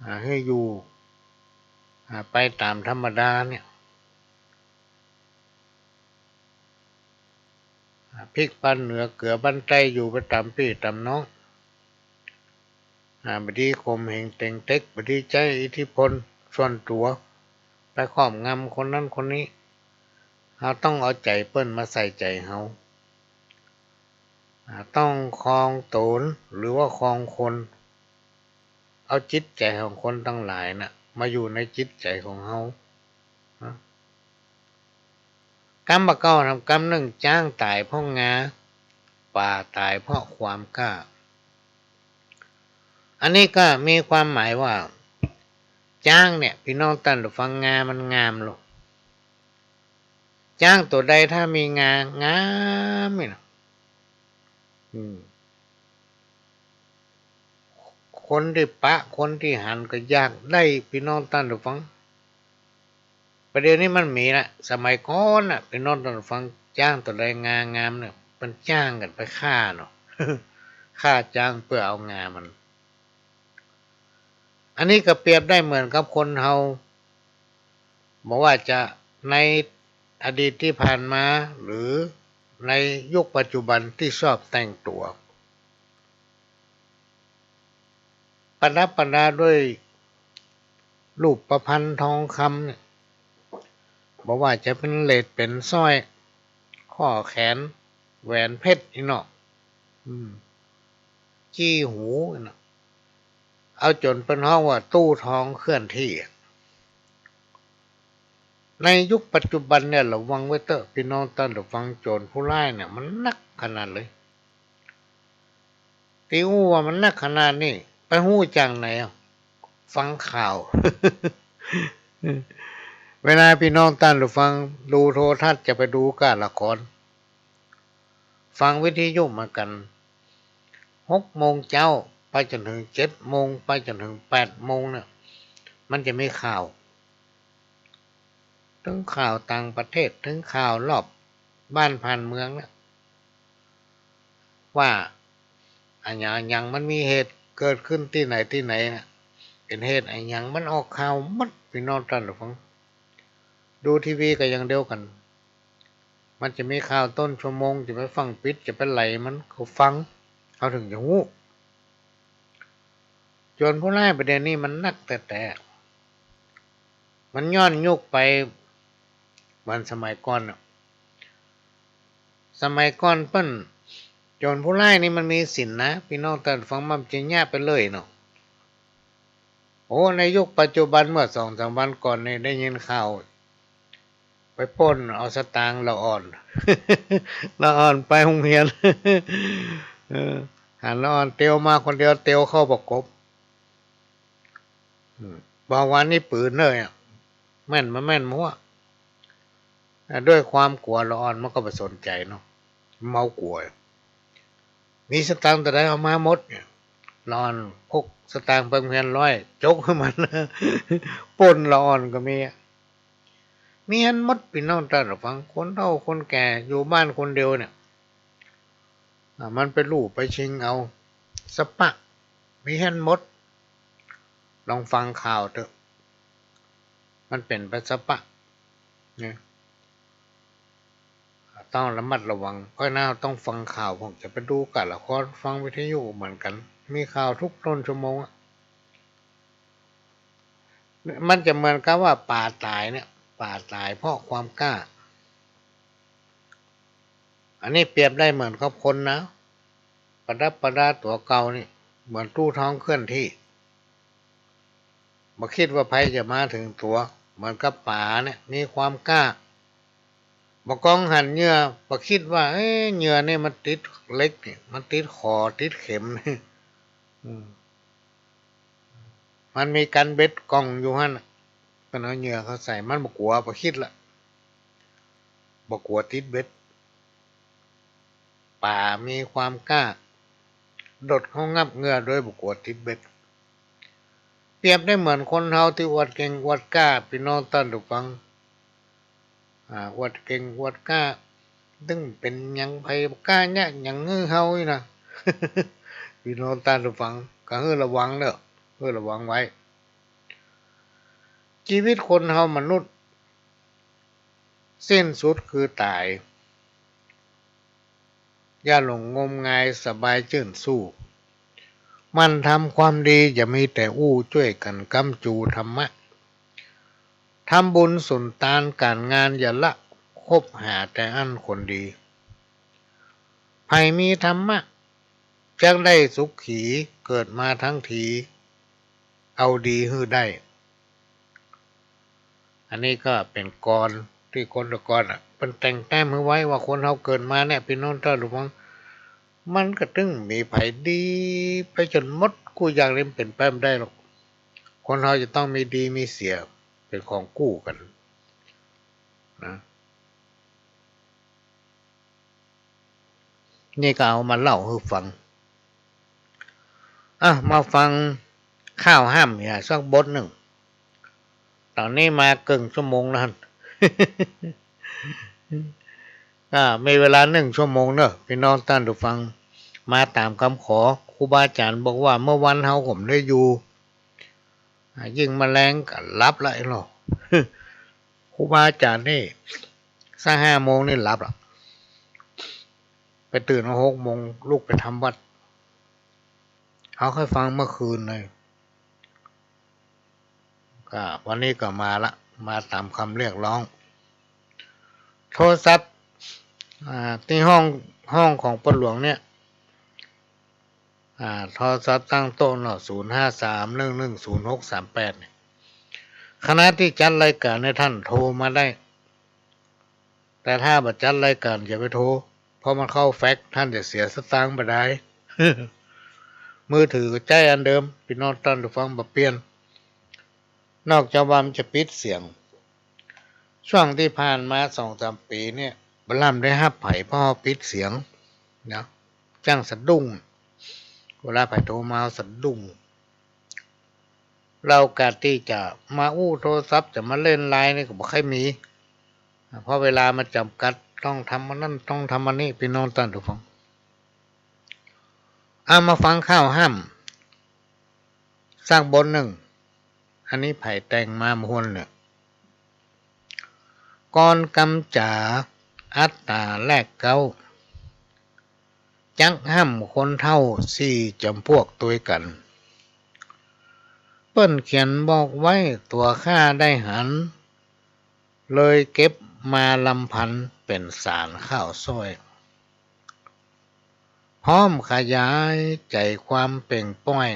อ่า หื้ออยู่ อ่า ไปต๋ามธรรมดาเนี่ย อ่า พริกบ้านเหนือเกลือบ้านใต้ อยู่ไปต๋ามปี้ต๋ามน้อง อ่า บ่ดีข่มเหงเต่งเต็ก บ่ดีใจ๊อิทธิพลส่วนตั๋วไปครอบงำคนนั้นคนนี้ เฮาต้องเอาใจ๋เปิ้นมาใส่ใจ๋เฮา อ่า ต้องครองต๋นหรือว่าครองคน เอาจิตใจ๋ของคนตังหลายน่ะ มาอยู่ในจิตใจ๋ของเฮา นะ กำบ่าเก่าถามกำนึ่ง จ๊างต๋ายเพราะงา ป๋าต๋ายเพราะความกล้า อันนี้ก็มีความหมายว่า จ๊างเนี่ย ปี้น้องต้านผู้ฟัง งามันงามลูก จ๊างตั๋วใดถ้ามีงา งามนี่นะ อืม คนตี้ปะ คนตี้หันก็อยากได้ ปี้น้องต้านผู้ฟัง ประเดี๋ยวนี้มันมีละ สมัยก่อนน่ะ ปี้น้องต้านผู้ฟัง จ๊างตั๋วใดงางามเนี่ย เปิ้นจ้างกั๋นไปฆ่าเนาะ ฆ่าจ๊างเปื้อเอางามัน อันนี้ก็เปรียบได้เหมือนกับคนเฮา บ่ว่าจะในอดีตตี้ผ่านมา หรือในยุคปัจจุบันตี้ชอบแต่งตั๋ว ประดับประดาด้วยรูปพรรณทองคำเนี่ย บ่ว่าจะเป๋นเหล็กเป๋นสร้อย ข้อแขน แหวนเพชรอี้เนาะ อืม จี้หูอี้เนาะ เอาจ๋นเปิ้นฮ้องว่าตู้ทองเคลื่อนที่อะ ในยุคปัจจุบันเนี่ย ระวังไว้เต๊อะ ปี้น้องต้านผู้ฟัง โจรผู้ร้ายเนี่ย มันนักขนาดเลย ตี้อู้ว่ามันนักขนาดนี้ ไปฮู้จาไหนอะ ฟังข่าว เวลาปี้น้องต้านผู้ฟังดูโทรทัศน์ จะไปดูก้าละคร ฟังวิทยุเหมือนกั๋น หกโมงเจ๊าไปจ๋นเถิงเจ็ดโมง ไปจ๋นเถิงแปดโมงเนี่ย มันจะมีข่าว ตึงข่าวต่างประเทศ ตึงข่าวรอบบ้านผ่านเมืองเนี่ย ว่าอะหยังอะหยัง มันมีเหตุเกิดขึ้นตี้ไหนตี้ไหนน่ะ เป๋นเหตุอะหยัง มันออกข่าวหมด ปี้น้องต้านผู้ฟัง ดูทีวีก็อย่างเดียวกั๋น มันจะมีข่าวต้นชั่วโมง จะไปฟั่งปิด จะไปไหล่มัน ก็ฟัง เขาเถิงจะฮู้ โจรผู้ร้ายประเดี๋ยวนี้มันนักแต๊ๆ มันย้อนยุคไปเหมือนสมัยก่อนน่ะ สมัยก่อนเปิ้น โจรผู้ร้ายนี่มันมีศีลนะ ปี้น้องต้านฟัง มันจะเยียะไปเลยเนาะ โอ้ ในยุคปัจจุบันเมื่อสองสามวันก่อนนี่ได้ยินข่าว ไปปล้นเอาสตางค์ละอ่อน ละอ่อนไปโฮงเฮียน เออ หันละอ่อนเตียวมาคนเดียว เตียวเข้าประกบ อืม บ่าวันนี้ปืนเลยอะ แม่นมาแม่นมัว อ่ะ ด้วยความกั๋วละอ่อนมันก็บ่สนใจ๋เนาะ เมากลั๋ว มีสตางค์เต้าใดเอามาหมดเนี่ย ละอ่อนพกสตางค์ไปโฮงเฮียนร้อย จกหื้อมัน ปล้นละอ่อนก็มีอะ มีหั้นหมดปี้น้องต้านฟัง คนเฒ่าคนแก่อยู่บ้านคนเดียวเนี่ย อ่ะ มันไปลู่ไปชิงเอา สะปะ มีหั้นหมด ลองฟังข่าวเต๊อะ มันเป๋นไปสะปะ เนี่ย ต้องระมัดระวัง เพราะฉะนั้นต้องฟังข่าว ผมจะไปดูกาละคร ฟังวิทยุเหมือนกั๋น มีข่าวทุกต้นชั่วโมงอะ มันจะเหมือนกับว่าป๋าต๋ายเนี่ย ป๋าต๋ายเพราะความกล้า อันนี้เปรียบได้เหมือนกับคนนะ ประดับประดาตั๋วเก่านี่ เหมือนตู้ทองเคลื่อนที่ บ่คิดว่าใผจะมาเถิงตั๋ว เหมือนกับป๋าเนี่ย มีความกล้า บ่กองหันเหยื่อ บ่คิดว่า เอ๊ะ เหยื่อนี่มันติดเหล็กนี่ มันติดขอ ติดเข็มนี่ อืม มันมีกั๋นเบ็ดก่องอยู่หั้นน่ะ เปิ้นเอาเหยื่อเข้าใส่ มันบ่กั๋ว บ่คิดละ บ่กั๋วติดเบ็ด ป๋ามีความกล้า โดดเข้างับเหยื่อโดยบ่กั๋วติดเบ็ด เปรียบได้เหมือนคนเฮาตี้อวดเก่งอวดกล้า ปี้น้องต้านผู้ฟัง อ่า อวดเก่งอวดกล้า ตึงเป๋นหยังใผกล้าเยียะหยังหื้อเฮาอี้นะ ปี้น้องต้านผู้ฟัง ก็หื้อระวังเน่อ หื้อระวังไว้ จีวิตคนเฮามนุษย์ สิ้นสุดคือต๋าย อย่าหลงงมงาย สบายจื้นสู้ หมั่นทำความดี อย่ามีแต่อู้ จ้วยกั๋นก๊ำจูธรรมะ ทำบุญสุนตานก๋านงานอย่าละ คบหาแต่อั้นคนดี ใผมีธรรมะ จักได้สุขี เกิดมาทั้งที เอาดีหื้อได้ อันนี้ก็เป๋นกลอนตี้คนแต่ก่อนน่ะ เปิ้นแต่งแต้มหื้อไว้ว่าคนเฮาเกิดมาเนี่ย ปี้น้องต้านผู้ฟัง มันก็ตึงมีใผดีไปจ๋นหมดกู้อย่างนี่ มันเป๋นไปบ่ได้หรอก คนเฮาจะต้องมีดีมีเสีย เป๋นของกู้กั๋นนะ นี่ก็เอามาเล่าหื้อฟัง อ่ะ มาฟังข่าวห้ำเหียสักบทนึ่ง ต๋อนนี้มาเกิ่งชั่วโมงแล้วหั้น อ่า มีเวลานึ่งชั่วโมงเน่อ ปี้น้องต้านผู้ฟัง มาต๋ามกำขอ ครูบาอาจ๋ารย์บอกว่าเมื่อวันเฮาก็บ่ได้อยู่ อ่า ยิ่งมาแลงก็หลับละไอ้หนอ ครูบาอาจ๋ารย์นี่ สักห้าโมงนี่หลับละ ไปตื่นเอาหกโมง ลุกไปทำวัตร เฮาค่อยฟังเมื่อคืนเลย ก็วันนี้ก็มาละ มาต๋ามกำเรียกร้อง โทรศัพท์ อ่า ตี้ห้อง ห้องของป้อหลวงเนี่ย อ่า โทรศัพท์ตั้งโต๊ะเนาะ ศูนย์ห้าสาม หนึ่งหนึ่งศูนย์ หกสามแปด เนี่ย ขณะตี้จัดรายก๋านเนี่ย ต้านโทรมาได้ แต่ถ้าบ่จัดรายก๋านอย่าไปโทร เพราะมันเข้าแฟกซ์ ต้านจะเสียสตางค์บ่ดาย มือถือก็ใจ๊อันเดิม ปี้น้องต้านผู้ฟังบ่เปลี่ยน นอกจากว่ามันจะปิดเสียง ช่วงตี้ผ่านมาสองสามปี๋เนี่ย บ่ลำได้ฮับใผ เพราะปิดเสียงนะ จั้งสะดุ้ง เวลาใผโทรมาสะดุ้ง แล้วก๋านตี้จะมาอู้โทรศัพท์ จะมาเล่นไลน์นี่ก็บ่ค่อยมี เพราะเวลามันจ๋ำกัด ต้องทำอันนั้น ต้องทำอันนี้ ปี้น้องต้านผู้ฟัง เอามาฟังข่าวห้ำสักบทนึ่ง อันนี้ใผแต่งมาม่วนเนี่ย ก่อนกำจ๋าอัตต๋าแรกเก๊า จักห้ำคนเฒ่าสี่จ๋ำปวกตวยกั๋น เปิ้นเขียนบอกไว้ตั๋วข้าได้หัน เลยเก็บมาลำพันเป๋นสารข้าวซ้อย พร้อมขยายใจ๋ความเป่งป้อย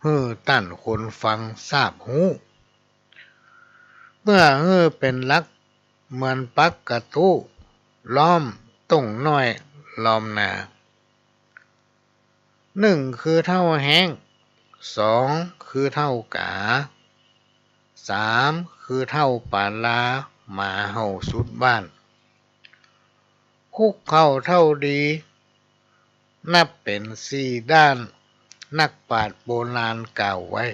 หื้อต้านคนฟังซาบฮู้ เปื้อหื้อเป๋นหลักเหมือนปักกะตู้ ล้อมตุ้งน้อยล้อมนา นึ่งคือเฒ่าแฮ้ง สองคือเฒ่าก๋า สามคือเฒ่าป๋าลา หมาเห่าสุดบ้าน คุกเข่าเฒ่าดี นับเป๋นสี่ด้าน นักปราชญ์โบราณกล่าวไว้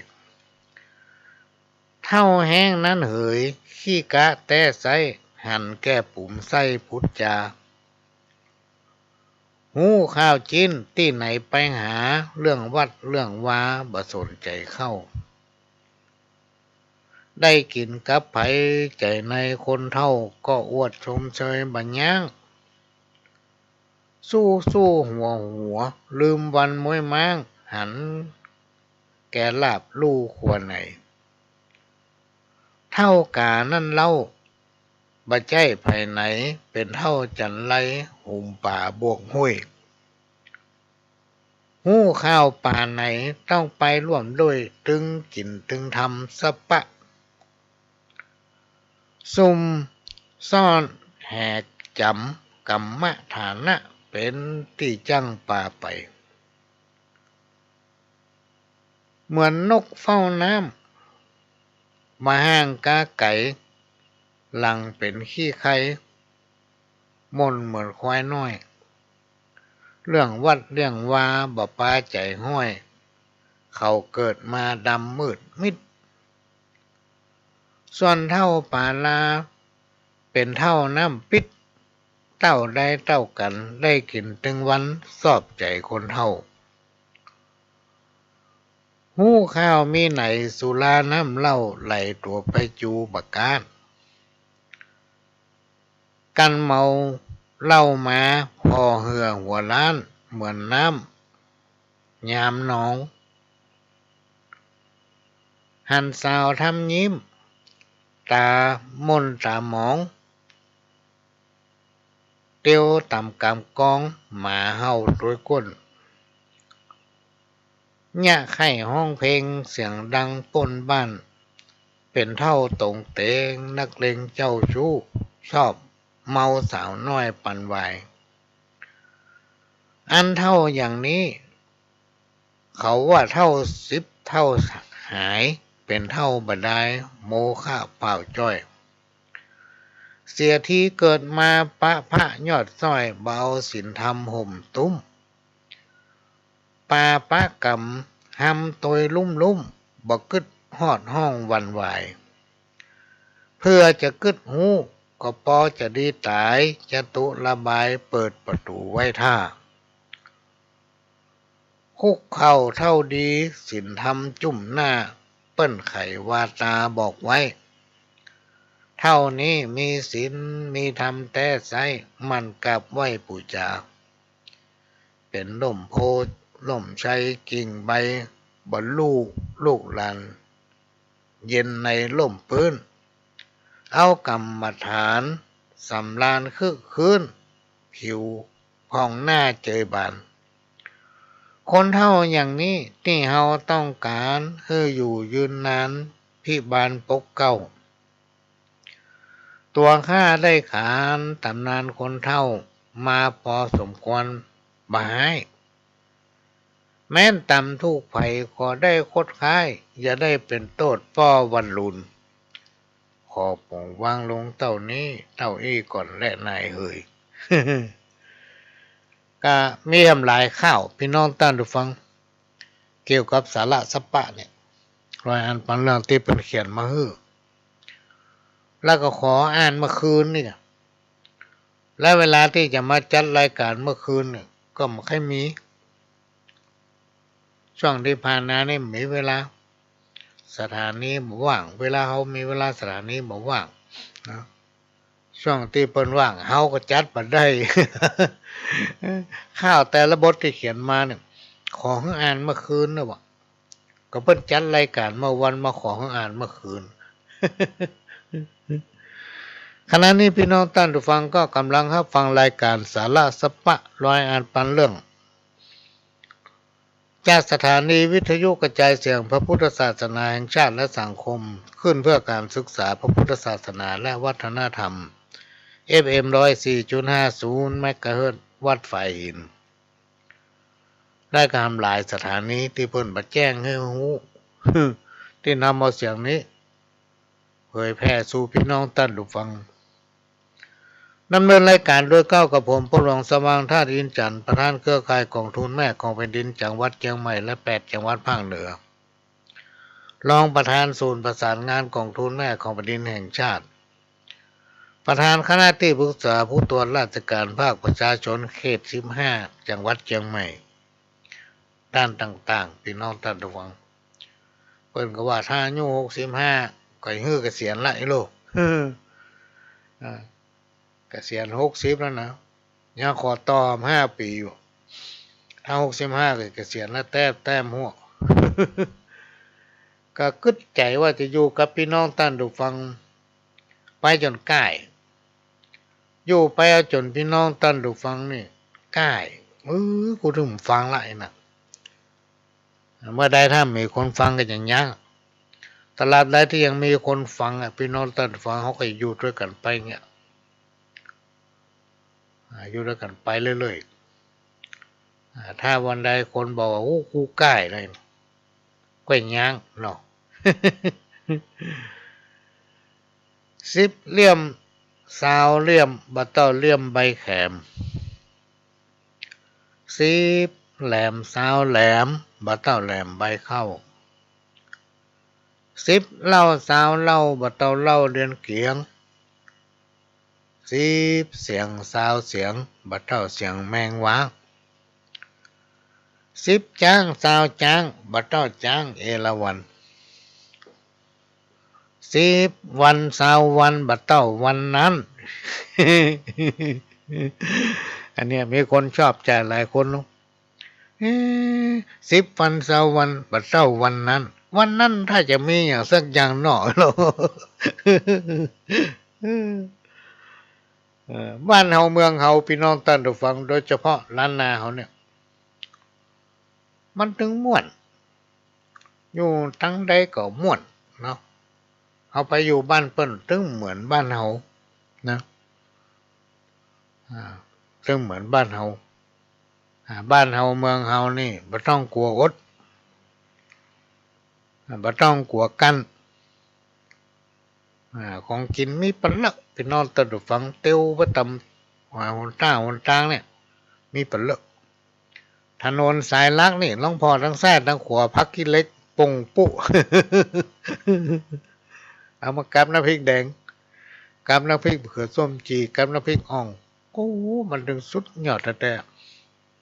เฒ่าแฮ้งนั้นเหย ขี้ก๊ะแต๊ไซ้ หันแก่ปุ๋มไส้พูดจา ฮู้ข่าวจี๊นตี้ไหนไปหา เรื่องวัดเรื่องวาบ่สนใจ๋เข้า ได้กิ๋นกับใผใจ๋ในคนเฒ่า ก็อวดชมเชยบ่ยั้ง สู้สู้หัวหัว ลืมวันม้วยม้าง หันแก่ลาบลู่ครัวไหน เฒ่าก๋านั้นเล่า บ่ใจ้ใผไหน เป๋นเฒ่าจั๋นไร หุมป๋าบวกห้วย ฮู้ข่าวป๋าไหน ต้องไปร่วมด้วย ตึงกิ๋นตึงทำสะปะ ซุ่มซ่อนแหกจ๋ำ กำมะฐานะ เป๋นตี้จั้งปาไป เหมือนนกเฝ้าน้ำ บ่ห่างกาไก๋ หลั่งเป๋นขี้ใค ม่นเหมือนควายน้อย เรื่องวัดเรื่องวาบ่ปาใจ๋ห้อย เขาเกิดมาดำมืดมิด ส่วนเฒ่าป๋าลา เป๋นเฒ่าน้ำปิ๊ด เต้าใดเต้ากั๋น ได้กิ๋นตึงวัน ซอบใจ๋คนเฒ่า ฮู้ข่าวมีไหน สุราน้ำเหล้า ไหลตั๋วไปจูบ่ก๊าน กันเมาเหล้ามา ผ่อเหื่อหัวล้าน เหมือนน้ำยามหนอง หันสาวทำยิ้ม ต๋าม่นต๋าหมอง เตียวต๋ามก๋ำกอง หมาเห่าตวยก้น เยียะไข้ฮ้องเพลง เสียงดังป้นบ้าน เป๋นเฒ่าตงเตง นักเลงเจ้าชู้ ชอบเมาสาวน้อยปันวาย อันเฒ่าอย่างนี้ เขาว่าเฒ่าสิบเฒ่าหาย เป๋นเฒ่าบ่ดาย โมฆะเปล่าจ้อย เสียทีเกิดมาปะพระยอดซ้อย บ่เอาศีลธรรมห่มตุ้ม ปาปะกรรม ฮำตวยลุ่มๆ บ่กึ๊ดฮอดห้องหวั่นไหว เผื่อจะกึ๊ดฮู้ ก็ปอจะดีต๋าย จตุระบายเปิดประตู๋ไว้ถ้า คุกเข่าเฒ่าดี ศีลธรรมจุ่มหน้า เปิ้นไขวาต๋าบอกไว้ เฒ่านี้มีศีลมีธรรมแต๊ไซ้ หมั่นกราบไหว้ปู๋จา เป๋นล่มโพธิ์ล่มชัยกิ่งใบ บ่ลู่ลูกหลาน เย็นในล่มปื้น เอากรรมฐาน สำราญคึกคื้น ผิวผ่องหน้าเจยบาน คนเฒ่าอย่างนี้ ตี้เฮาต้องก๋าน หื้ออยู่ยืนนาน พิบาลปกเกล้า ตั๋วข้าได้ขานต๋ำนานคนเฒ่า มาปอสมควรบ่ฮ้าย แม้นต๋ำถูกใผ ขอได้คดค้าย อย่าได้เป๋นโต้ษป้อวันลูน ขอป๋องวางลงเต้านี้ เต้าอี้ก่อนแลนายเหย ก็มีแหมหลายข่าว ปี้น้องต้านผู้ฟัง เกี่ยวกับสาระสะปะเนี่ย รอยอันปันเรื่องตี้เปิ้นเขียนมาหื้อ แล้วก็ขออ่านเมื่อคืนนี่ และเวลาตี้จะมาจัดรายก๋านเมื่อคืนเนี่ย ก็บ่ค่อยมี ช่วงตี้ผ่านมานี่บ่มีเวลา สถานีบ่ว่าง เวลาเฮามีเวลา สถานีบ่ว่างนะ ช่วงตี้เปิ้นว่าง เฮาก็จัดบ่ได้ ข่าวแต่ละบทตี้เขียนมาเนี่ย ขอหื้ออ่านเมื่อคืนนะวะ ก็เปิ้นจัดรายก๋านเมื่อวัน มาขอหื้ออ่านเมื่อคืน ขณะนี้ปี้น้องต้านผู้ฟังก็ก่ำลังฮับฟังรายก๋านสาระสะปะ รายอ่านปันเรื่อง จากสถานีวิทยุกระจายเสียงพระพุทธศาสนาแห่งชาติและสังคม ขึ้นเพื่อการศึกษาพระพุทธศาสนาและวัฒนธรรม เอฟเอ็ม ร้อยสี่จุดห้าศูนย์ เมกะเฮิรตซ์ วัดฝายหิน ได้กระทำหลายสถานีตี้เปิ้นบ่แจ้งหื้อฮู้ ตี้นำเอาเสียงนี้ เผยแผ่สู่ปี้น้องต้านผู้ฟัง ดำเนินรายก๋านโดยเก้ากับผม พ่อหลวงสว่าง ธาตุอินทร์จันทร์ ประธานเครือข่ายก๋องทุนแม่ของแผ่นดินจังหวัดเจียงใหม่และแปดจังหวัดภาคเหนือ รองประธานศูนย์ประสานงานก๋องทุนแม่ของแผ่นดินแห่งชาติ ประธานคณะตี้ปรึกษาผู้ตรวจราชก๋านภาคประชาชนเขตสิบห้า จังหวัดเจียงใหม่ ด้านต่างๆ ปี้น้องต้านผู้ฟัง เปิ้นก็ว่าถ้าอายุหกสิบห้า ก็หื้อเกษียณละไอ้ลูก อ่า เกษียณหกสิบแล้วนะ ยังขอต่อห้าปี๋อยู่ ถ้าหกสิบห้า ก็เกษียณละ แต้ม แต้มหัว ก็กึ๊ดใจ๋ว่าจะอยู่กับปี้น้องต้านผู้ฟัง ไปจ๋นก้าย อยู่ไปเอาจ๋นปี้น้องต้านผู้ฟังนี่ก้าย เออ กูเถิงฟังละไอ้นะ เมื่อใดถ้ามีคนฟังก็จะยั้ง ตราบใดตี้ยังมีคนฟังอะ ปี้น้องต้านผู้ฟังเฮาก็อยู่ตวยกั๋นไปเงี้ย อ่า อยู่ตวยกั๋นไปเรื่อยๆ อ่า ถ้าวันใดคนบอกว่า โอ้ กูก้ายเลย ก็ยั้งเนาะ สิบเหลี่ยม ซาวเหลี่ยม บ่เต้าเหลี่ยมใบแขม สิบแหลม ซาวแหลม บ่เต้าแหลมใบเข้า สิบเหล้า ซาวเหล้า บ่เต้าเหล้าเดือนเกียง สิบเสียง ซาวเสียง บ่เต้าเสียงแมงวาง สิบจ๊าง ซาวจ๊าง บ่เต้าจ๊างเอราวัณ สิบวัน ซาววัน บ่เต้าวันนั้น อันเนี้ยมีคนชอบใจ๋หลายคนเนาะ เอ๊ะ สิบวัน ซาววัน บ่เต้าวันนั้น วันนั้นถ้าจะมีอย่างสักอย่างเนาะ เออ บ้านเฮาเมืองเฮา ปี้น้องต้านผู้ฟัง โดยเฉพาะล้านนาเฮาเนี่ย มันเถิงม่วน อยู่ตังใดก็ม่วนเนาะ เฮาไปอยู่บ้านเปิ้นเถิงเหมือนบ้านเฮานะ อ่า เถิงเหมือนบ้านเฮา อ่า บ้านเฮาเมืองเฮานี่บ่ต้องกั๋วอด อ่า บ่ต้องกั๋วกั้น อ่า ของกิ๋นมีเป๋นเลิก ปี้น้องต้านผู้ฟัง เตียวไปต๋าม อ่า หนตางหนตางเนี่ย มีเป๋นเลิก ถนนสายหลักนี่ ลองผ่อตังซ้ายตังขวา ผักขี้เหล็ก ป่งปุ๊ เอามากับน้ำพริกแดง กับน้ำพริกมะเขือส้มจี่ กับน้ำพริกอ่อง โอ้ มันเถิงสุดยอดแต๊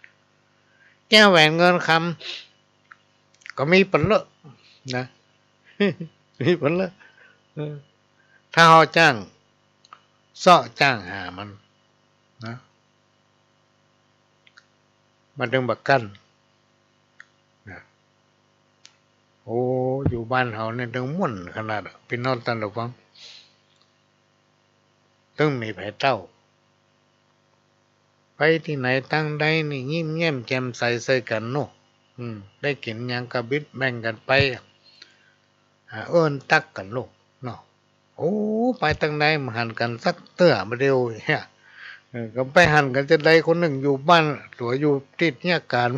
ๆ แก้วแหวนเงินคำ ก็มีเป๋นเลิกนะ มีเป๋นเลิก เออ ถ้าเฮาจ้าง เซาะจ้างหามันนะ มันเถิงบ่กั้นนะ โอ้ อยู่บ้านเฮาเนี่ยเถิงม่วนขนาดอะ ปี้น้องต้านผู้ฟัง เถิงมีใผเต้า ไปตี้ไหนตังใดนี่ยิ้มแย้มแจ่มใสใส่กั๋นเนาะ อืม ได้กิ๋นหยังก็บิดแบ่งกั๋นไป อ่า เอิ้นตั๊กกั๋นลูกเนาะ โอ้ ไปตังใดบ่หันกั๋นสักเตื้อบ่าเดี่ยวเหีย เออ ก็ไปหันกั๋นจะใด คนนึ่งอยู่บ้านตั๋วอยู่ตี้เฮียก๋าน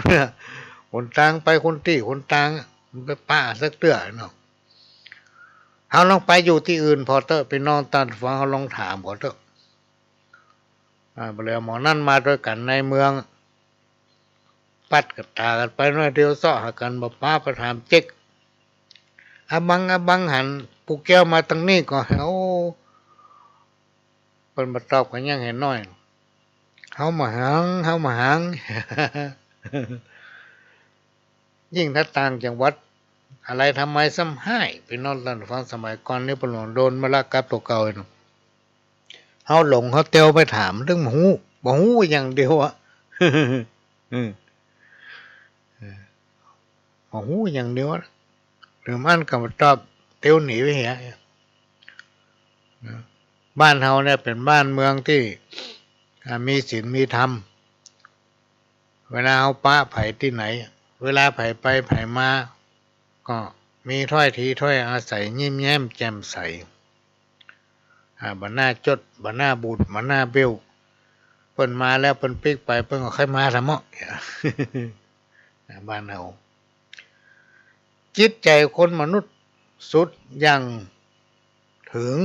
หนตางไปคนตี้หนตาง มันไปปะสักเตื้อเนาะ เฮาลองไปอยู่ตี้อื่นผ่อเต๊อะ ปี้น้องต้านฟัง เฮาลองถามผ่อเต๊อะ อ่า บ่าแล้วหมอนั้นมาตวยกั๋นในเมือง ปัดกั๋นต๋ากั๋นไปหน้อยเดียว เซาะหากั๋นบ่ปา ไปถามเจ๊ก อะบัง อะบังหัน ปู่แก้วมาตังนี้ก่อ โอ้ เปิ้นบ่ตอบกั๋นหยังแหน้อย เฮาบ่หัง เฮาบ่หัง ยิ่งถ้าต่างจังหวัด อะไรทำไมซ้ำฮ้าย ปี้น้องต้านฟัง สมัยก่อนนี่เปิ้นหลวงโดนมาละกับตั๋วเก่าเนาะ เฮาหลง เฮาเตียวไปถาม ตึงบ่ฮู้ บ่ฮู้อย่างเดียวอะ อืม บ่ฮู้อย่างเดียวอะ หรือบ่อั้นก็บ่ตอบ เตียวหนีไปเหีย บ้านเฮาเนี่ยเป๋นบ้านเมืองตี้ อ่า มีศีลมีธรรม เวลาเฮาปะใผตี้ไหน เวลาใผไปใผมา ก็มีถ้อยทีถ้อยอาศัย ยิ้มแย้มแจ่มใส อ่า บ่หน้าจด บ่หน้าบูด บ่หน้าเบี้ยว เปิ้นมาแล้วเปิ้นปิ๊กไป เปิ้นก็ใค่มาตามเฮาะ อ่า บ้านเฮา จิตใจ๋คนมนุษย์สุดยังเถิง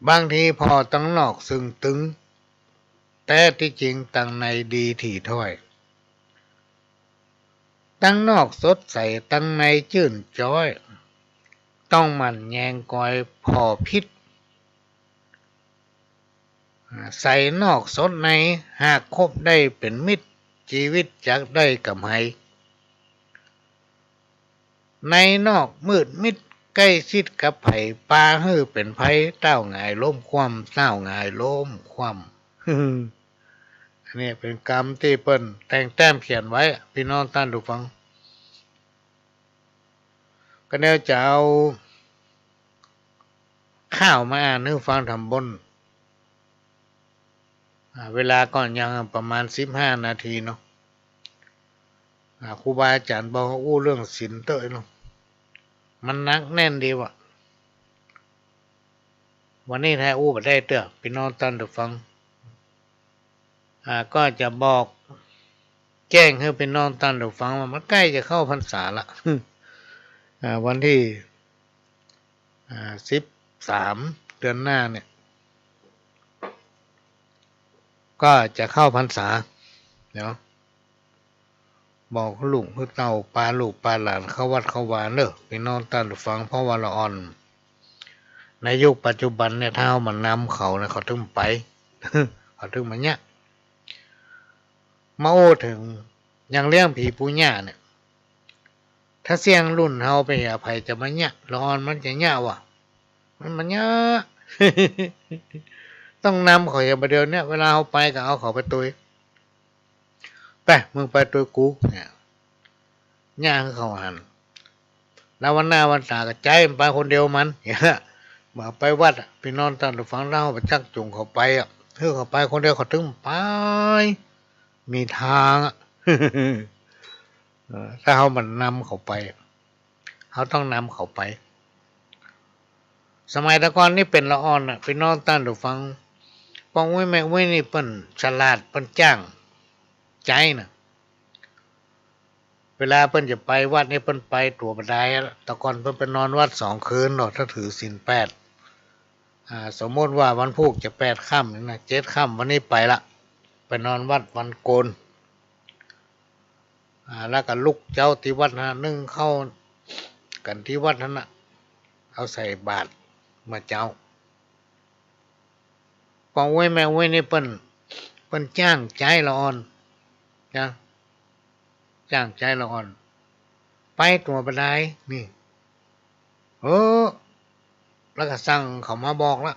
บางทีผ่อตังนอกซึ่งตึง แต่ตี้จริงตังในดีถี่ถ้อย ตังนอกสดใส ตังในจื้นจ๊อย ต้องหมั่นแยงกอยผ่อผิด อ่า ใสนอกสดใน หากคบได้เป๋นมิตร จีวิตจักได้ก๋ำไห ในนอกมืดมิด ใก้ชิดกับใผ ปาหื้อเป๋นภัย ต้าวหงายล้มคว่ำ ต้าวหงายล้มคว่ำ อันนี้เป๋นกำตี้เปิ้นแต่งแต้มเขียนไว้ ปี้น้องต้านผู้ฟัง ก็เดี๋ยวจะเอาข่าวมาอ่านหื้อฟังต๋อนบน อ่า เวลาก็ยังประมาณสิบห้านาทีเนาะ อ่า ครูบาอาจ๋ารย์บอกอู้เรื่องศีลเต๊อะเนาะ มันหนักแน่นดีว่ะ วันนี้ถ้าอู้บ่ได้เตื้อ ปี้น้องต้านผู้ฟัง อ่า ก็จะบอกแจ้งหื้อปี้น้องต้านผู้ฟังว่ามันใก้จะเข้าพรรษาละ อ่า วันตี้ อ่า สิบสาม เดือนหน้าเนี่ย ก็จะเข้าพรรษาเนาะ บอกลูกหื้อเต้า ปาลูกปาหลานเข้าวัดเข้าวาเน่อ ปี้น้องต้านผู้ฟัง เพราะว่าละอ่อน ในยุคปัจจุบันเนี่ย ถ้าเฮาบ่นำเขาเนี่ย เขาตึงไป เขาตึงมาเยียะ มาอู้เถิงอย่างเลี้ยงผีปู่ย่าเนี่ย ถ้าเสี้ยงรุ่นเฮาไปเหีย ใผจะมาเยียะ ละอ่อนมันจะเยียะวะ มันบ่เยียะ ต้องนำเขาเหีย บ่าเดี่ยวเนี้ย เวลาเฮาไปก็เอาเขาไปตวย ไป มึงไปตวยกู เนี่ย เยียะหื้อเขาหัน แล้ววันหน้าวันต๋าก็ใจ๊มันไปคนเดียวมัน เนี่ย บ่ไปวัดอะ ปี้น้องต้านผู้ฟัง ถ้าเฮาบ่จักจูงเขาไปอะ หื้อเขาไปคนเดียวเขาตึงไป มีตางอะ เออ ถ้าเฮาบ่นำเขาไป เฮาต้องนำเขาไป สมัยตะก่อนนี่เป๋นละอ่อนน่ะ ปี้น้องต้านผู้ฟัง ป้ออุ๊ยแม่อุ๊ยนี่เปิ้นฉลาด เปิ้นจ้างใจ๊น่ะ เวลาเปิ้นจะไปวัดนี่เปิ้นไปตั๋วบ่ดายอะ ตะก่อนเปิ้นไปนอนวัดสองคืนเนาะ ถ้าถือศีลแปด อ่า สมมุติว่าวันพูกจะแปดค่ำนี่นะ เจ็ดค่ำวันนี้ไปละ ไปนอนวัดวันโกน อ่า แล้วก็ลุกเจ๊าตี้วัดหั้นน่ะ นึ่งข้าวกั๋นตี้วัดหั้นน่ะ เอาใส่บาตรเมื่อเจ๊า ป้ออุ๊ยแม่อุ๊ยนี่เปิ้น เปิ้นจ้างใจ๊ละอ่อน จ้ะ จ้างใจ๊ละอ่อน ไปตั๋วบ่ดายนี่ เออ แล้วก็สั่งเขามาบอกละ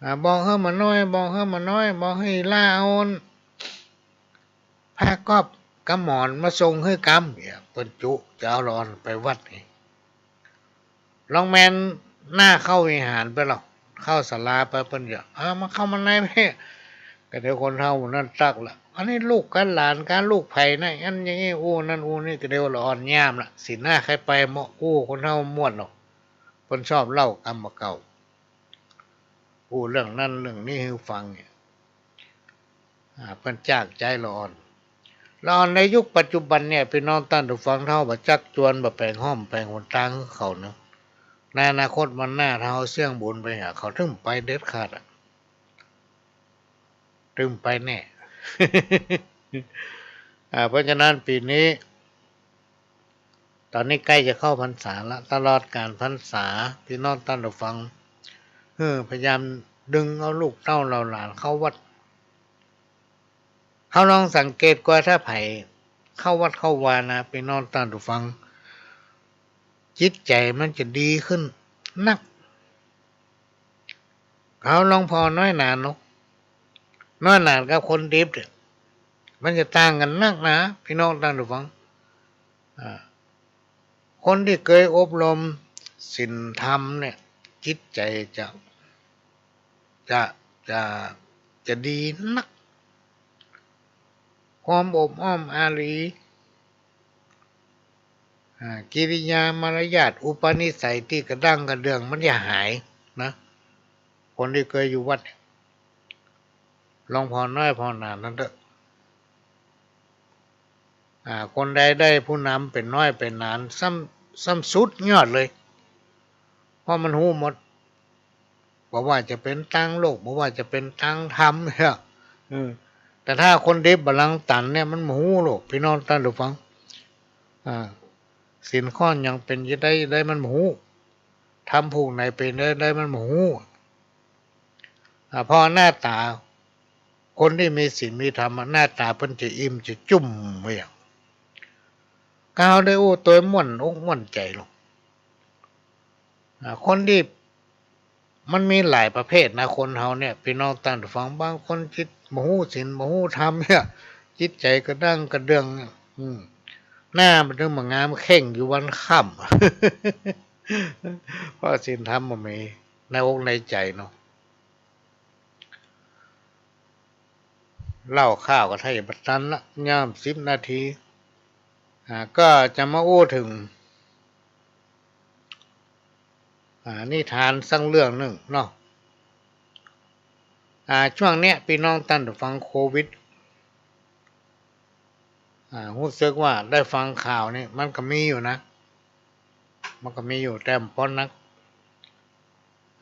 อ่า บอกหื้อหม่าน้อย บอกหื้อหม่าน้อย บอกหื้ออีหล้าเอาผ้าก๊อบกับหมอนมาส่งหื้อกำ เนี่ย เปิ้นจุเจ๊าละอ่อนไปวัดนี่ ลองแม่นหน้าเข้าวิหารไปลอ เข้าศาลาไป เปิ้นจะ อ่า มาเข้ามาในแม่ ก็เดี๋ยวคนเฒ่านั้นตักละ อันนี้ลูกกั๋นหลานกั๋น ลูกใผนะ อันอย่างนี้ อู้นั่นอู้นี่ ก็เดี๋ยวละอ่อนย่ามละ สีหน้าใค่ไปเมาะ อู้คนเฒ่าม่วนเนาะ เปิ้นชอบเล่ากำบ่าเก่า อู้เรื่องนั้นเรื่องนี้หื้อฟังเนี่ย อ่า เปิ้นจ้างใจ๊ละอ่อน ละอ่อนในยุคปัจจุบันเนี่ย ปี้น้องต้านผู้ฟัง ถ้าเฮาบ่จักจวน บ่แป๋งฮ่อมแป๋งหนตางหื้อเขาเนาะ ในอนาคตวันหน้า ถ้าเฮาเสี้ยงบุญไปหาเขา ตึงไปเด็ดขาดอะ ตึงไปแน่ อ่า เพราะฉะนั้นปี๋นี้ ต๋อนนี้ใก้จะเข้าพรรษาละ ตลอดก๋าลพรรษา ปี้น้องต้านผู้ฟัง เออ พยายามดึงเอาลูกเต้าเหล่าหลานเข้าวัด เฮาลองสังเกตกว่า ถ้าใผเข้าวัดเข้าวานะ ปี้น้องต้านผู้ฟัง จิตใจ๋มันจะดีขึ้นนัก เอาหลวงพ่อน้อยหนาเนาะ น้อยหนากับคนดิบเนี่ย มันจะต่างกั๋นนักหนา ปี้น้องต้านผู้ฟัง อ่า คนตี้เกยอบรมศีลธรรมเนี่ย จิตใจ๋จะ จะ จะ จะดีนัก ความอบอ้อมอารี อ่า กิริยามารยาท อุปนิสัยตี้กระด้างกระเดื่องมันจะหายนะ คนตี้เกยอยู่วัดเนี่ย หลวงพ่อน้อยพ่อหนานั้นเต๊อะ อ่า คนใดได้ผู้นำเป๋นน้อยเป๋นหนา ซ้ำ ซ้ำสุดยอดเลย เพราะมันฮู้หมด บ่ว่าจะเป๋นตางโลก บ่ว่าจะเป๋นตางธรรมเนี่ย เออ แต่ถ้าคนดิบบ่ลังตันเนี่ย มันบ่ฮู้หรอก ปี้น้องต้านผู้ฟัง อ่า ศีลข้อหยังเป๋นจะใด ใดมันบ่ฮู้ ธรรมผูกไหนเป๋นจะใด มันบ่ฮู้ อ่า เพราะหน้าต๋า คนตี้มีศีลมีธรรมอะ หน้าต๋าเปิ้นจะอิ่มจะจุ่มไว้อะ ก้าวได้อู้ตวยม่วนอกม่วนใจ๋ลง อ่า คนตี้ มันมีหลายประเภทนะ คนเฮาเนี่ย ปี้น้องต้านผู้ฟัง บางคนจิตบ่ฮู้ศีลบ่ฮู้ธรรมเนี่ย จิตใจ๋กระด้างกระเดื่องเนี่ย อืม หน้ามันเถิงบ่งาม เข่งอยู่วันค่ำ เพราะศีลธรรมบ่มีในอกในใจ๋เนาะ เล่าข้าวก็ถ้าจะบ่ตันละ ย่ำสิบนาที อ่า ก็จะมาอู้เถิง อ่า นิทานสักเรื่องนึ่งเนาะ อ่า ช่วงเนี้ย ปี้น้องต้านผู้ฟัง โควิด อ่า ฮู้สึกว่าได้ฟังข่าวนี่ มันก็มีอยู่นะ มันก็มีอยู่ แต่บ่ปอนัก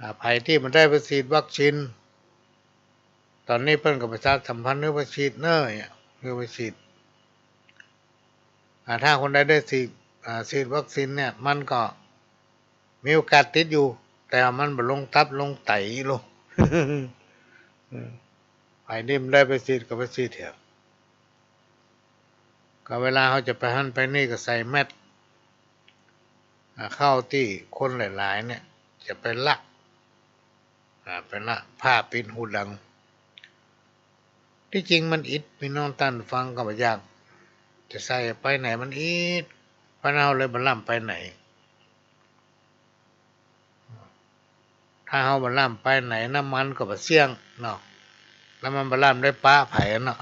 อ่า ใผตี้บ่ได้ไปฉีดวัคซีน ต๋อนนี้เปิ้นก็ประชาสัมพันธ์หื้อไปฉีดเน่อเนี่ย หื้อไปฉีด อ่า ถ้าคนใดได้ฉีด อ่า ฉีดวัคซีนเนี่ย มันก็มีโอกาสติดอยู่ แต่มันบ่ลงตับลงไตลง อืม ใผตี้บ่ได้ไปฉีดก็ไปฉีดเถอะ ก็เวลาเฮาจะไปหั้นไปนี่ก็ใส่แมสก์ อ่า เข้าตี้คนหลายๆ เนี่ย จะไปละ อ่า ไปละ ผ้าปิดหูดัง ตี้จริงมันอิด ปี้น้องต้านฟังก็บ่อยากจะใส่ ไปไหนมันอิด เพราะเฮาเลยบ่ล้ำไปไหน ถ้าเฮาบ่ล้ำไปไหน น้ำมันก็บ่เสี้ยงเนาะ แล้วมันบ่ล้ำได้ปะใผเนาะ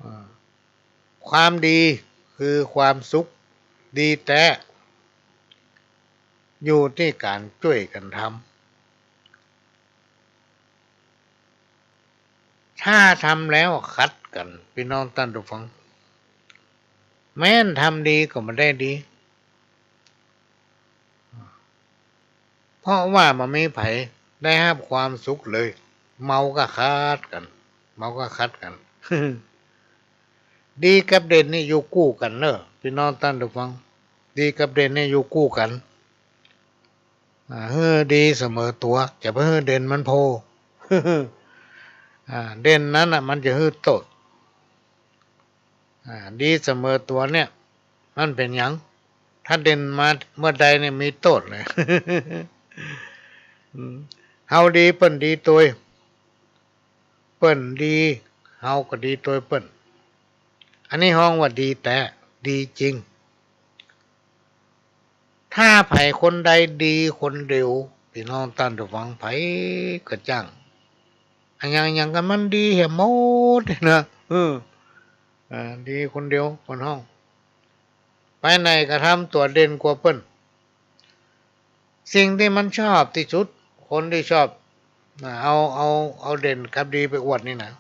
อ่า ความดีคือความสุข ดีแต๊ อยู่ตี้ก๋านจ้วยกั๋นทำ ถ้าทำแล้วขัดกั๋น ปี้น้องต้านผู้ฟัง แม้นทำดีก็บ่ได้ดี เพราะว่าบ่มีใผได้ฮับความสุขเลย เมาก็ขัดกั๋น เมาก็ขัดกั๋น ดีกับเด่นนี่อยู่กู้กั๋นเน่อ ปี้น้องต้านผู้ฟัง ดีกับเด่นนี่อยู่กู้กั๋น อ่า หื้อดีเสมอตั๋ว จะไปหื้อเด่นมันโพ อ่า เด่นนั้นน่ะ มันจะหื้อโต้ษ อ่า ดีเสมอตั๋วเนี่ย มันเป๋นหยัง ถ้าเด่นมาเมื่อใดเนี่ยมีโต้ษเลย อืม เฮาดีเปิ้นดีตวย เปิ้นดี เฮาก็ดีตวยเปิ้น อันนี้ฮ้องว่าดีแต๊ ดีจริง ถ้าใผคนใดดีคนเดียว ปี้น้องต้านผู้ฟัง ใผก็จ้าง อะหยังหยังกั๋นมันดีเหียหมดนะ เออ อ่า ดีคนเดียว เปิ้นฮ้อง ไปไหนก็ทำตั๋วเด่นกว่าเปิ้น สิ่งตี้มันชอบตี้สุด คนตี้ชอบ อ่า เอา เอา เอาเด่นกับดีไปอวดนี่นะ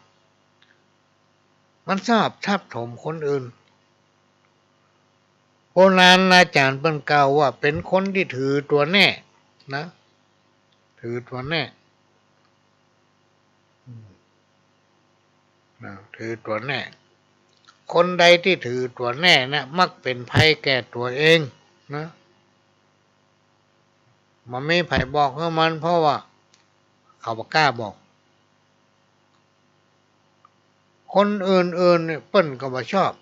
มันชอบทับถมคนอื่น โบราณอาจ๋ารย์เปิ้นกล่าวว่าเป๋นคนตี้ถือตั๋วแน่นะ ถือตั๋วแน่ อืม นะ ถือตั๋วแน่ คนใดตี้ถือตั๋วแน่นะ มักเป๋นภัยแก่ตั๋วเองนะ บ่มีใผบอกหื้อมัน เพราะว่าเขาบ่กล้าบอก คนอื่นๆ เนี่ย เปิ้นก็บ่ชอบ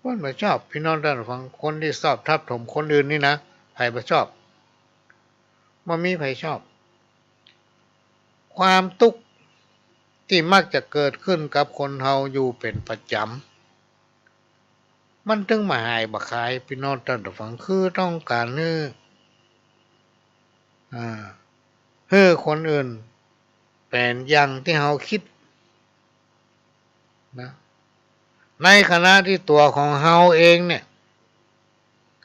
คนบ่ชอบ พี่น้องต้านฟัง คนตี้ชอบทับถมคนอื่นนี่นะ ใผบ่ชอบ บ่มีใผชอบ ความตุ๊กข์ตี้มักจะเกิดขึ้นกับคนเฮาอยู่เป๋นประจ๋ำ มันตึงบ่หายบ่คาย พี่น้องต้านฟัง คือต้องก๋านหื้อ อ่า หื้อคนอื่นเป๋นอย่างตี้เฮาคิดนะ ในขณะตี้ตั๋วของเฮาเองเนี่ย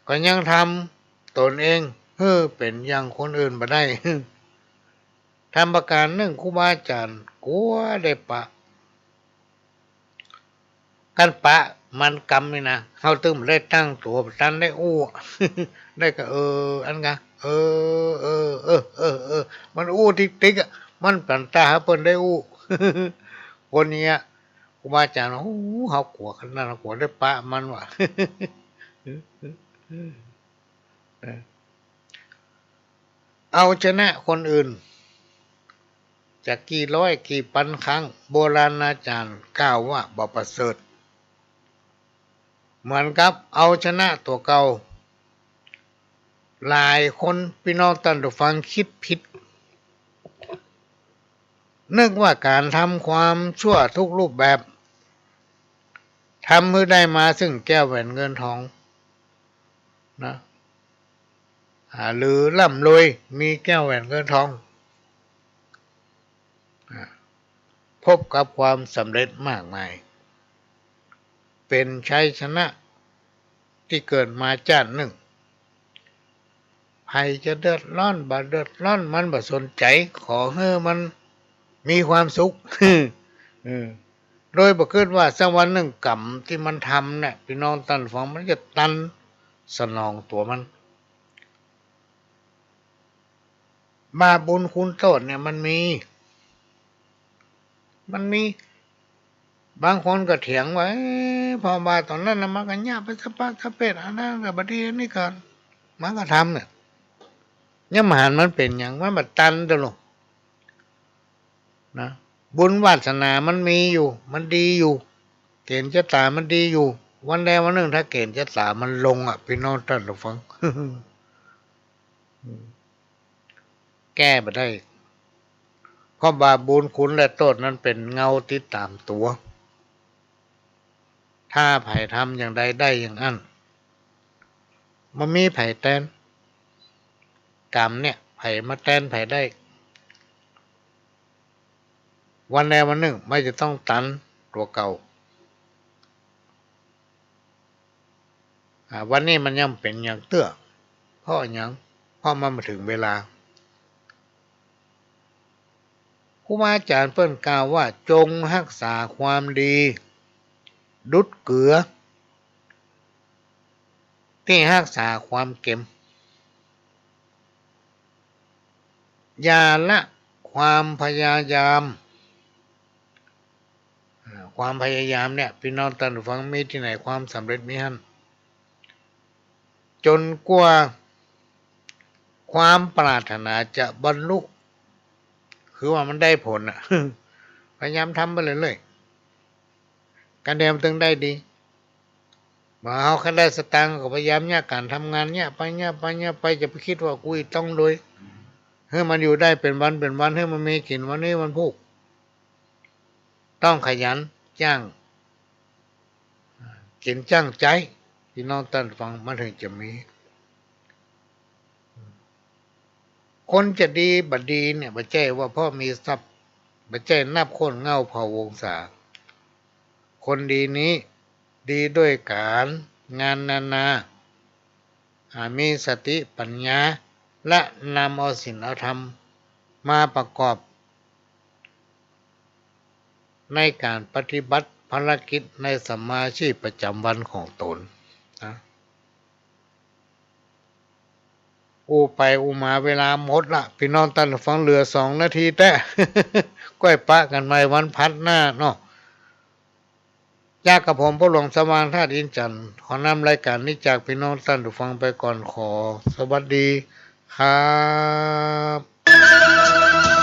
ก็ยังทำต๋นเองหื้อเป๋นอย่างคนอื่นบ่ได้ ทำประก๋านนึ่ง ครูบาอาจ๋ารย์กั๋วได้ปะ กั๋นปะมันกำนี่นะ เฮาตึงบ่ได้ตั้งตั๋ว บ่ตันได้อู้ ได้ก็ เออ อันกะ เออ เออ มันอู้ติ๊กๆ อะ มันปันตาหาเปิ้นได้อู้ คนเนี้ย ครูบาอาจ๋ารย์ โอ้ เฮากั๋วขนาด เฮากั๋วได้ปะมันว่ะ เอาชนะคนอื่น จะกี่ร้อยกี่ปันครั้ง โบราณอาจ๋ารย์กล่าวว่าบ่ประเสริฐ เหมือนกับเอาชนะตั๋วเก่า หลายคนพี่น้องต้านฟังคิดผิด นึกว่าก๋านทำความชั่วทุกรูปแบบ ทำหื้อได้มาซึ่งแก้วแหวนเงินทองนะ อ่า หรือร่ำรวยมีแก้วแหวนเงินทอง อ่า พบกับความสำเร็จมากมาย เป๋นชัยชนะตี้เกิดมาจ้าดนึ่ง ใผจะเดือดร้อนบ่เดือดร้อน มันบ่สนใจ๋ ขอหื้อมันมีความสุข เออ โดยบ่กึ๊ดว่าสักวันนึ่งก๋รรมตี้มันทำเนี่ย พี่น้องต้านฟัง มันจะตันสนองตั๋วมัน บาปบุญคุณโต้ษเนี่ยมันมี มันมี บางคนก็เถียงว่า เอ๊ะ เพราะว่าต๋อนนั้นน่ะมันก็เยียะไปสะปะสะเปด อันนั้นก็บ่ดี อันนี้ก็ มันก็ทำเนี่ย ยังบ่หันมันเป๋นหยัง มันบ่ตันตะลุ นะ บุญวาสนามันมีอยู่ มันดีอยู่ เก๋ณฑ์จะต๋ามันดีอยู่ วันใดวันนึ่งถ้าเก๋ณฑ์จะต๋ามันลงอะ พี่น้องต้านฟัง แก้บ่ได้ เพราะบาปบุญคุณและโต้ษนั้นเป๋นเงาติดต๋ามตั๋ว ถ้าใผทำอย่างใดได้อย่างอั้น บ่มีใผแตน ก๋รรมเนี่ย ใผมาแตนใผได้ วันใดวันนึ่งมันจะต้องตันตั๋วเก่า อ่า วันนี้มันยังเป๋นอย่างเตื้อ เพราะหยัง เพราะมันบ่เถิงเวลา ครูบาอาจ๋ารย์เปิ้นกล่าวว่า จงฮักษาความดี ดุจเกลือ ตี้ฮักษาความเก็ม อย่าละความพยายาม อ่า ความพยายามเนี่ย พี่น้องต้านฟัง มีตี้ไหนความสำเร็จมีหั้น จ๋นกว่าความปรารถนาจะบรรลุ คือว่ามันได้ผลน่ะ พยายามทำไปเรื่อยๆ ก๋านใดมันเถิงได้ดี บ่าเฮาคันได้สตางค์ก็พยายามเยียะก๋านทำงาน เยียะไป เยียะไป เยียะไป จะไปกึ๊ดว่ากูจะต้องรวย หื้อมันอยู่ได้เป๋นวันเป๋นวัน หื้อมันมีกิ๋นวันนี้วันพูก ต้องขยันจ้าง กิ๋นจ้างใจ๊ พี่น้องต้านฟัง มันเถิงจะมี คนจะดีบ่ดีเนี่ย บ่ใจ้ว่าเพราะมีทรัพย์ บ่ใจ้นับโค่นเหง้าเผ่าวงศา คนดีนี้ดีด้วยก๋านงานนานา อ่า มีสติปัญญา และนำเอาศีลเอาธรรมมาประกอบ ในก๋านปฏิบัติภารกิจในสัมมาอาชีพประจ๋ำวันของต๋นนะ อู้ไปอู้มาเวลาหมดละ พี่น้องต้านฟัง เหลือสองนาทีแต๊ ก้อยปะกั๋นใหม่วันพัดหน้าเนาะ จากกับผมพ่อหลวงสว่าง ธาตุอินทร์จันทร์ ขอนำรายก๋านนี้จากพี่น้องต้านฟังไปก่อน ขอสวัสดีครับ